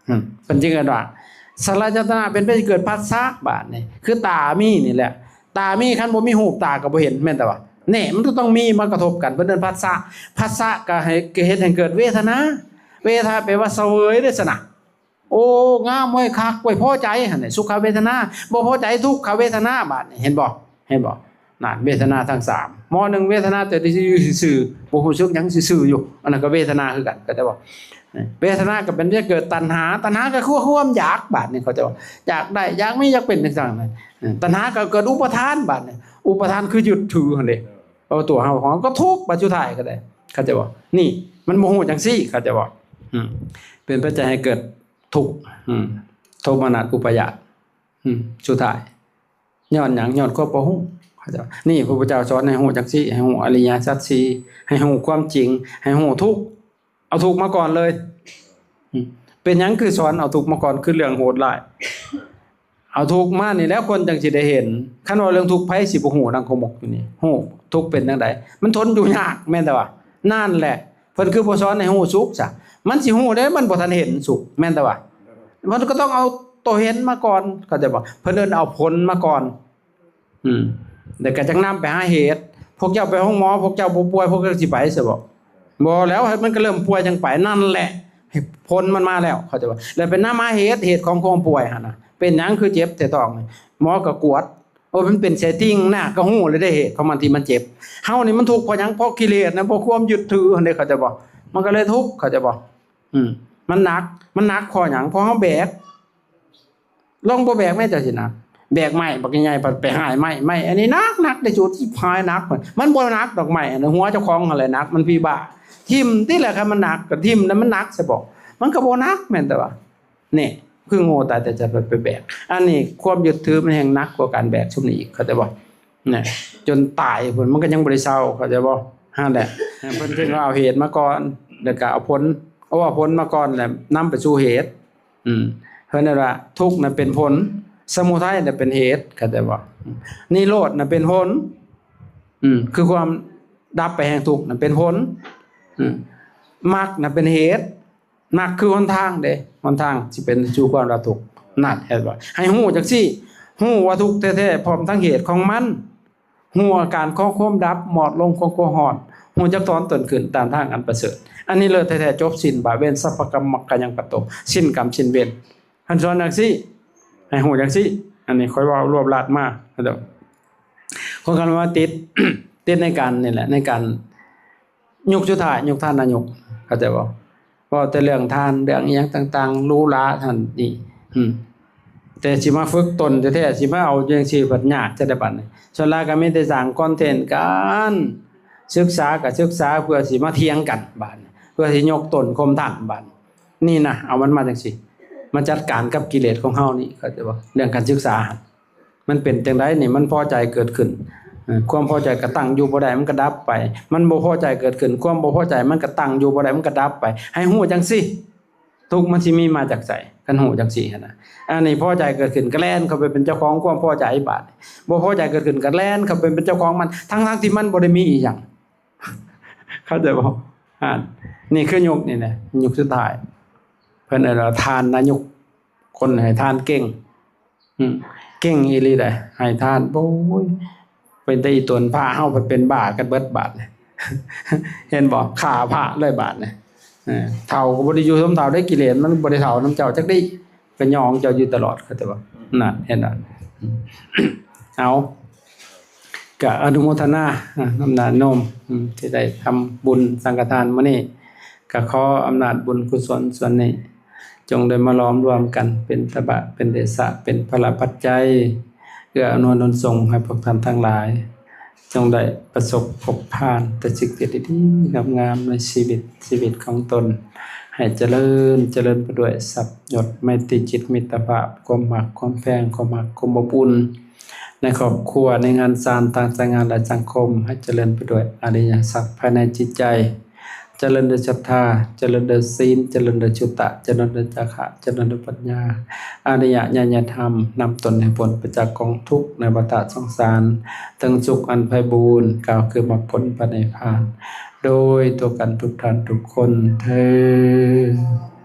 ອືມ ເພິ່ນຈຶ່ງເອີ້ນວ່າສະລາຍະຕະນະເປັນໄປເກີດພັດສະ. ບາດນີ້ຄືຕາມີນີ້ແຫຼະ, ຕາມີ ຄັນບໍ່ມີຮູບ ຕາກໍບໍ່ເຫັນ, ແມ່ນແຕ່ວ່າ ແນ່ ມັນກໍຕ້ອງມີມາກະທົບກັນ, ເພິ່ນເອີ້ນພັດສະ. ພັດສະກໍໃຫ້ ກໍເຮັດໃຫ້ເກີດເວທະນາ, ເວທະນາແປວ່າສະເຫວີຍເດ້ຊັ້ນນະ. ໂອ້ ງາມເວີຍ ຄັກເວີຍ ພໍໃຈຫັ້ນແຫຼະ, ສຸຂະເວທະນາ. ບໍ່ພໍໃຈ ທຸກຂະເວທະນາ. ບາດນີ້ເຫັນບໍ່? ເຫັນບໍ່? ນັ້ນ ເວທະນາທັງສາມ. ໝໍໜຶ່ງເວທະນາແຕ່ທີ່ຢູ່ຊື່ໆ ບໍ່ຮູ້ສຶກຫຍັງ, ຊື່ໆຢູ່, ອັນນັ້ນກໍເວທະນາຄືກັນ, ເຂົ້າໃຈບໍ່? ເວທະນາກໍເປັນ ຈະເກີດຕັນຫາ, ຕັນຫາກໍຄືຄວາມຢາກ. ບາດນີ້ເຂົ້າໃຈບໍ່? ຢາກໄດ້ ຢາກມີ ຢາກເປັນ ຈັ່ງຊັ້ນ. ເອີ ຕັນຫາກໍເກີດອຸປາທານ. ບາດນີ້ອຸປາທານຄືຍຶດຖືຫັ້ນເດ້, ເອົາຕົວເຮົາຂອງເຮົາກໍທຸກ. ບາດສຸດທ້າຍກໍໄດ້, ເຂົ້າໃຈບໍ່? ນີ້ມັນບໍ່ຮູ້ຈັ່ງຊີ້, ເຂົ້າໃຈບໍ່? ອືມ ເປັນປັດໄຈໃຫ້ເກີດ ທຸກ ອືມ ໂທມະນັດອຸປາຍາດ. ອືມ ສຸດທ້າຍ ຍ້ອນຫຍັງ? ຍ້ອນຄວາມບໍ່ຮູ້. ເຂົາເຈົ້າ ນີ້ພະພຸດທະເຈົ້າສອນໃຫ້ຮູ້ຈັກຊີ້ ໃຫ້ຮູ້ອະລິຍະສັດສີ່ ໃຫ້ຮູ້ຄວາມຈິງ ໃຫ້ຮູ້ທຸກ ເອົາທຸກມາກ່ອນເລີຍ. ອືມ ເປັນຫຍັງຄືສອນເອົາທຸກມາກ່ອນ? ຄືເລື່ອງໂຫດຮ້າຍ. ເອົາທຸກມານີ້ແຫຼະ ຄົນຈັ່ງຊິໄດ້ເຫັນ. ຄັນເວົ້າເລື່ອງທຸກ ໃຜຊິບໍ່ຮູ້? ນັກຂົງມົກຢູ່ນີ້ ຮູ້ທຸກເປັນຈັ່ງໃດ? ມັນທົນຢູ່ຍາກ ແມ່ນແຕ່ວ່າ. ນັ້ນແຫຼະ ເພິ່ນຄືບໍ່ສອນໃຫ້ຮູ້ສຸກຊະ? ມັນຊິຮູ້ໄດ້ ມັນບໍ່ທັນເຫັນສຸກ ແມ່ນແຕ່ວ່າ. ມັນກໍຕ້ອງເອົາໂຕເຫັນມາກ່ອນ ເຂົ້າໃຈບໍ່? ເພິ່ນເອີ້ນເອົາຜົນມາກ່ອນ. ອືມ ແລ້ວກໍຈັ່ງນຳໄປຫາເຫດ. ພວກເຈົ້າໄປໂຮງໝໍ ພວກເຈົ້າບໍ່ປ່ວຍ ພວກເຈົ້າຊິໄປຊະບໍ? ບໍ່ແລ້ວ ມັນກໍເລີ່ມປ່ວຍຈັ່ງໄປ. ນັ້ນແຫຼະ ຜົນມັນມາແລ້ວ ເຂົ້າໃຈບໍ່? ແລ້ວໄປນຳຫາເຫດ ເຫດຂອງຄວາມປ່ວຍຫັ້ນນະ ເປັນຫຍັງຄືເຈັບແທ້ທ້ອງ? ໝໍກໍກວດ ໂອ້ ມັນເປັນໄສ້ຕິ່ງນະ ກໍຮູ້ແລ້ວເດ້ເຫດຂອງມັນທີ່ມັນເຈັບ. ເຮົານີ້ມັນທຸກເພາະຫຍັງ? ເພາະກິເລດນະ ເພາະຄວາມຍຶດຖືຫັ້ນເດ້ ເຂົ້າໃຈບໍ່? ມັນກໍເລີຍທຸກ ເຂົ້າໃຈບໍ່? ອືມ ມັນໜັກ ມັນໜັກເພາະຫຍັງ? ເພາະເຮົາແບກ. ລອງບໍ່ແບກແມ້ ເຈົ້າຊິໜັກ. ແບກໄມ້ບັກໃຫຍ່ໆ ໄປຫາຍໄມ້ ໄມ້ອັນນີ້ໜັກໆ ໄດ້ສູດ ຊິພາຍໜັກ. ມັນບໍ່ໜັກດອກໄມ້ ອັນຫົວເຈົ້າຂອງຫັ້ນແຫຼະໜັກ ມັນຜີບ້າ. ຖິ້ມຕິແຫຼະ ຄັນມັນໜັກກໍຖິ້ມ ແລ້ວມັນໜັກຊະບໍ? ມັນກໍບໍ່ໜັກ ແມ່ນແຕ່ວ່າ ນີ້ ຄືໂງ່ຕາຍແຕ່ຈະໄປແບກ. ອັນນີ້ຄວາມຍຶດຖືມັນແຮ່ງໜັກກວ່າການແບກຊຸມນີ້ອີກ ເຂົ້າໃຈບໍ່? ນະ ຈົນຕາຍພຸ້ນ ມັນກໍຍັງບໍ່ໄດ້ເຊົາ ເຂົ້າໃຈບໍ່? ຫັ້ນແຫຼະ ເພິ່ນເຖິງເອົາເຫດມາກ່ອນ ແລ້ວກໍເອົາຜົນ ເອົາຜົນມາກ່ອນ ແລ້ວນຳໄປສູ່ເຫດ. ອືມ ເພິ່ນເອີ້ນວ່າ ທຸກນະເປັນຜົນ ສະມຸໄທນະເປັນເຫດ ເຂົ້າໃຈບໍ່? ນິໂຣດນະເປັນຜົນ. ອືມ ຄືຄວາມດັບໄປແຫ່ງທຸກນະເປັນຜົນ. ອືມ ມັກນະເປັນເຫດ. ມັກຄືຫົນທາງເດ້ ຫົນທາງຊິເປັນສູ່ຄວາມດັບທຸກ. ນັ້ນ ເຫັນບໍ່? ໃຫ້ຮູ້ຈັ່ງຊີ້ ຮູ້ວ່າທຸກແທ້ໆ ພ້ອມທັງເຫດຂອງມັນ. ຮູ້ອາການຂອງຄວາມດັບ ມອດລົງຂອງຄວາມຮ້ອນ ຮູ້ຈັກຖອນຕົນຂຶ້ນຕາມທາງອັນປະເສີດ. ອັນນີ້ເລີດແທ້ໆ ຈົບສິ້ນບາບເວນ ສັບພະກຳມັກກະຍັງປະໂຕ ສິ້ນກຳສິ້ນເວນ. ເພິ່ນສອນຈັ່ງຊີ້ ໃຫ້ຮູ້ຈັ່ງຊີ້. ອັນນີ້ຂ້ອຍເວົ້າລວບລັດມາ ເຂົາເຈົ້າ ຄົນກັນມາຕິດ ຕິດໃນການນີ້ແຫຼະ ໃນການຍຸກສຸດທ້າຍ ຍຸກທ່ານນາຍົກ ເຂົ້າໃຈບໍ່? ເວົ້າແຕ່ເລື່ອງທານ ເລື່ອງອີ່ຫຍັງຕ່າງໆ ຫຼູຫຼາຫັ້ນນີ້ ອືມ ແຕ່ຊິມາຝຶກຕົນແທ້ໆ ຊິມາເອົາຈັ່ງຊີ້ ພັດຍາກແທ້ໃດບັດນີ້. ສ່ວນຫຼາຍກໍມີແຕ່ສ້າງຄອນເທັນກັນ ສຶກສາກໍສຶກສາເພື່ອຊິມາຖຽງກັນບາດນີ້ ເພື່ອຊິຍົກຕົນຂົ່ມທ່ານບາດນີ້ນະ. ເອົາມັນມາຈັ່ງຊີ້ ມາຈັດການກັບກິເລດຂອງເຮົານີ້ ເຂົ້າໃຈບໍ່? ເລື່ອງການສຶກສາຫັ້ນ ມັນເປັນຈັ່ງໃດນີ້? ມັນພໍໃຈເກີດຂຶ້ນ ເອີ ຄວາມພໍໃຈກໍຕັ້ງຢູ່ບໍ່ໄດ້ ມັນກໍດັບໄປ. ມັນບໍ່ພໍໃຈເກີດຂຶ້ນ ຄວາມບໍ່ພໍໃຈມັນກໍຕັ້ງຢູ່ບໍ່ໄດ້ ມັນກໍດັບໄປ. ໃຫ້ຮູ້ຈັ່ງຊີ້ ທຸກມັນຊິມີມາຈາກໃສ ຄັນຮູ້ຈັ່ງຊີ້ຫັ້ນນະ. ອັນນີ້ພໍໃຈເກີດຂຶ້ນກໍແລ່ນເຂົ້າໄປເປັນເຈົ້າຂອງຄວາມພໍໃຈບາດນີ້ ບໍ່ພໍໃຈເກີດຂຶ້ນກໍແລ່ນເຂົ້າໄປເປັນເຈົ້າຂອງມັນ ທັງໆທີ່ມັນບໍ່ໄດ້ມີອີ່ຫຍັງ ເຂົ້າໃຈບໍ່? ອ່າ ນີ້ຄືຍຸກນີ້ແຫຼະ ຍຸກສຸດທ້າຍ ເພິ່ນເອີ້ນວ່າທ່ານນາຍຸກ ຄົນໃຫ້ທ່ານເກັ່ງ ອືມ ເກັ່ງອີ່ຫຼີໃດ໋ ໃຫ້ທ່ານ ໂອ້ຍ ເປັນແຕ່ອີ່ຕົນ ພະເຮົາພັດເປັນບ້າກັນເບິດບາດນີ້ ເຫັນບໍ່? ຂ້າພະເລີຍບາດນີ້ ເອີ ເຖົ້າກໍບໍ່ໄດ້ຢູ່ຊົມເຖົ້າໄດ໋ ກິເລດມັນບໍ່ໄດ້ເຖົ້ານຳເຈົ້າຈັກດີ້ ກໍຍ້ອງເຈົ້າຢູ່ຕະຫຼອດ ເຂົ້າໃຈບໍ່? ນັ້ນ ເຫັນບໍ່? ເອົາ ກະອະນຸໂມທະນາ ນຳນາໂນ້ມ ທີ່ໄດ້ທຳບຸນສັງຄະທານມື້ນີ້ ກະຂໍອຳນາດບຸນກຸສົນສ່ວນນີ້ ຈົ່ງໄດ້ມາຫຼອມລວມກັນເປັນຕະບະ ເປັນເດຊະ ເປັນພະລະປັດໄຈ ເອື້ອອຳນວຍໜູນສົ່ງໃຫ້ພວກທ່ານທັງຫຼາຍ ຈົ່ງໄດ້ປະສົບພົບຜ່ານແຕ່ສິ່ງທີ່ດີໆງາມໆໃນຊີວິດ ຊີວິດຂອງຕົນ ໃຫ້ຈະເລີນ ຈະເລີນໄປດ້ວຍຊັບຍົດ ໄມຕີຈິດ ມິດຕະພາບ ຄວາມຮັກ ຄວາມແພງ ຄວາມຮັກ ຄວາມອົບອຸ່ນ ໃນຄອບຄົວ ໃນເຮືອນຊານ ທາງສາຍງານ ແລະ ສັງຄົມ ໃຫ້ຈະເລີນໄປດ້ວຍອະລິຍະສັດພາຍໃນຈິດໃຈ ຈະເລີນດ້ວຍສັດທາ ຈະເລີນດ້ວຍສີນ ຈະເລີນດ້ວຍສຸຕະ ຈະເລີນດ້ວຍຈາຄະ ຈະເລີນດ້ວຍປັນຍາ ອະລິຍະຍານຍະທຳ ນຳຕົນໃຫ້ພົ້ນໄປຈາກກອງທຸກໃນວັດຕະສົງສານ ເຖິງສຸກອັນໄພບູນ ກ່າວຄືມັກຜົນພະນິບພານ ໂດຍທົ່ວກັນທຸກທ່ານທຸກຄົນເທີ້ນ.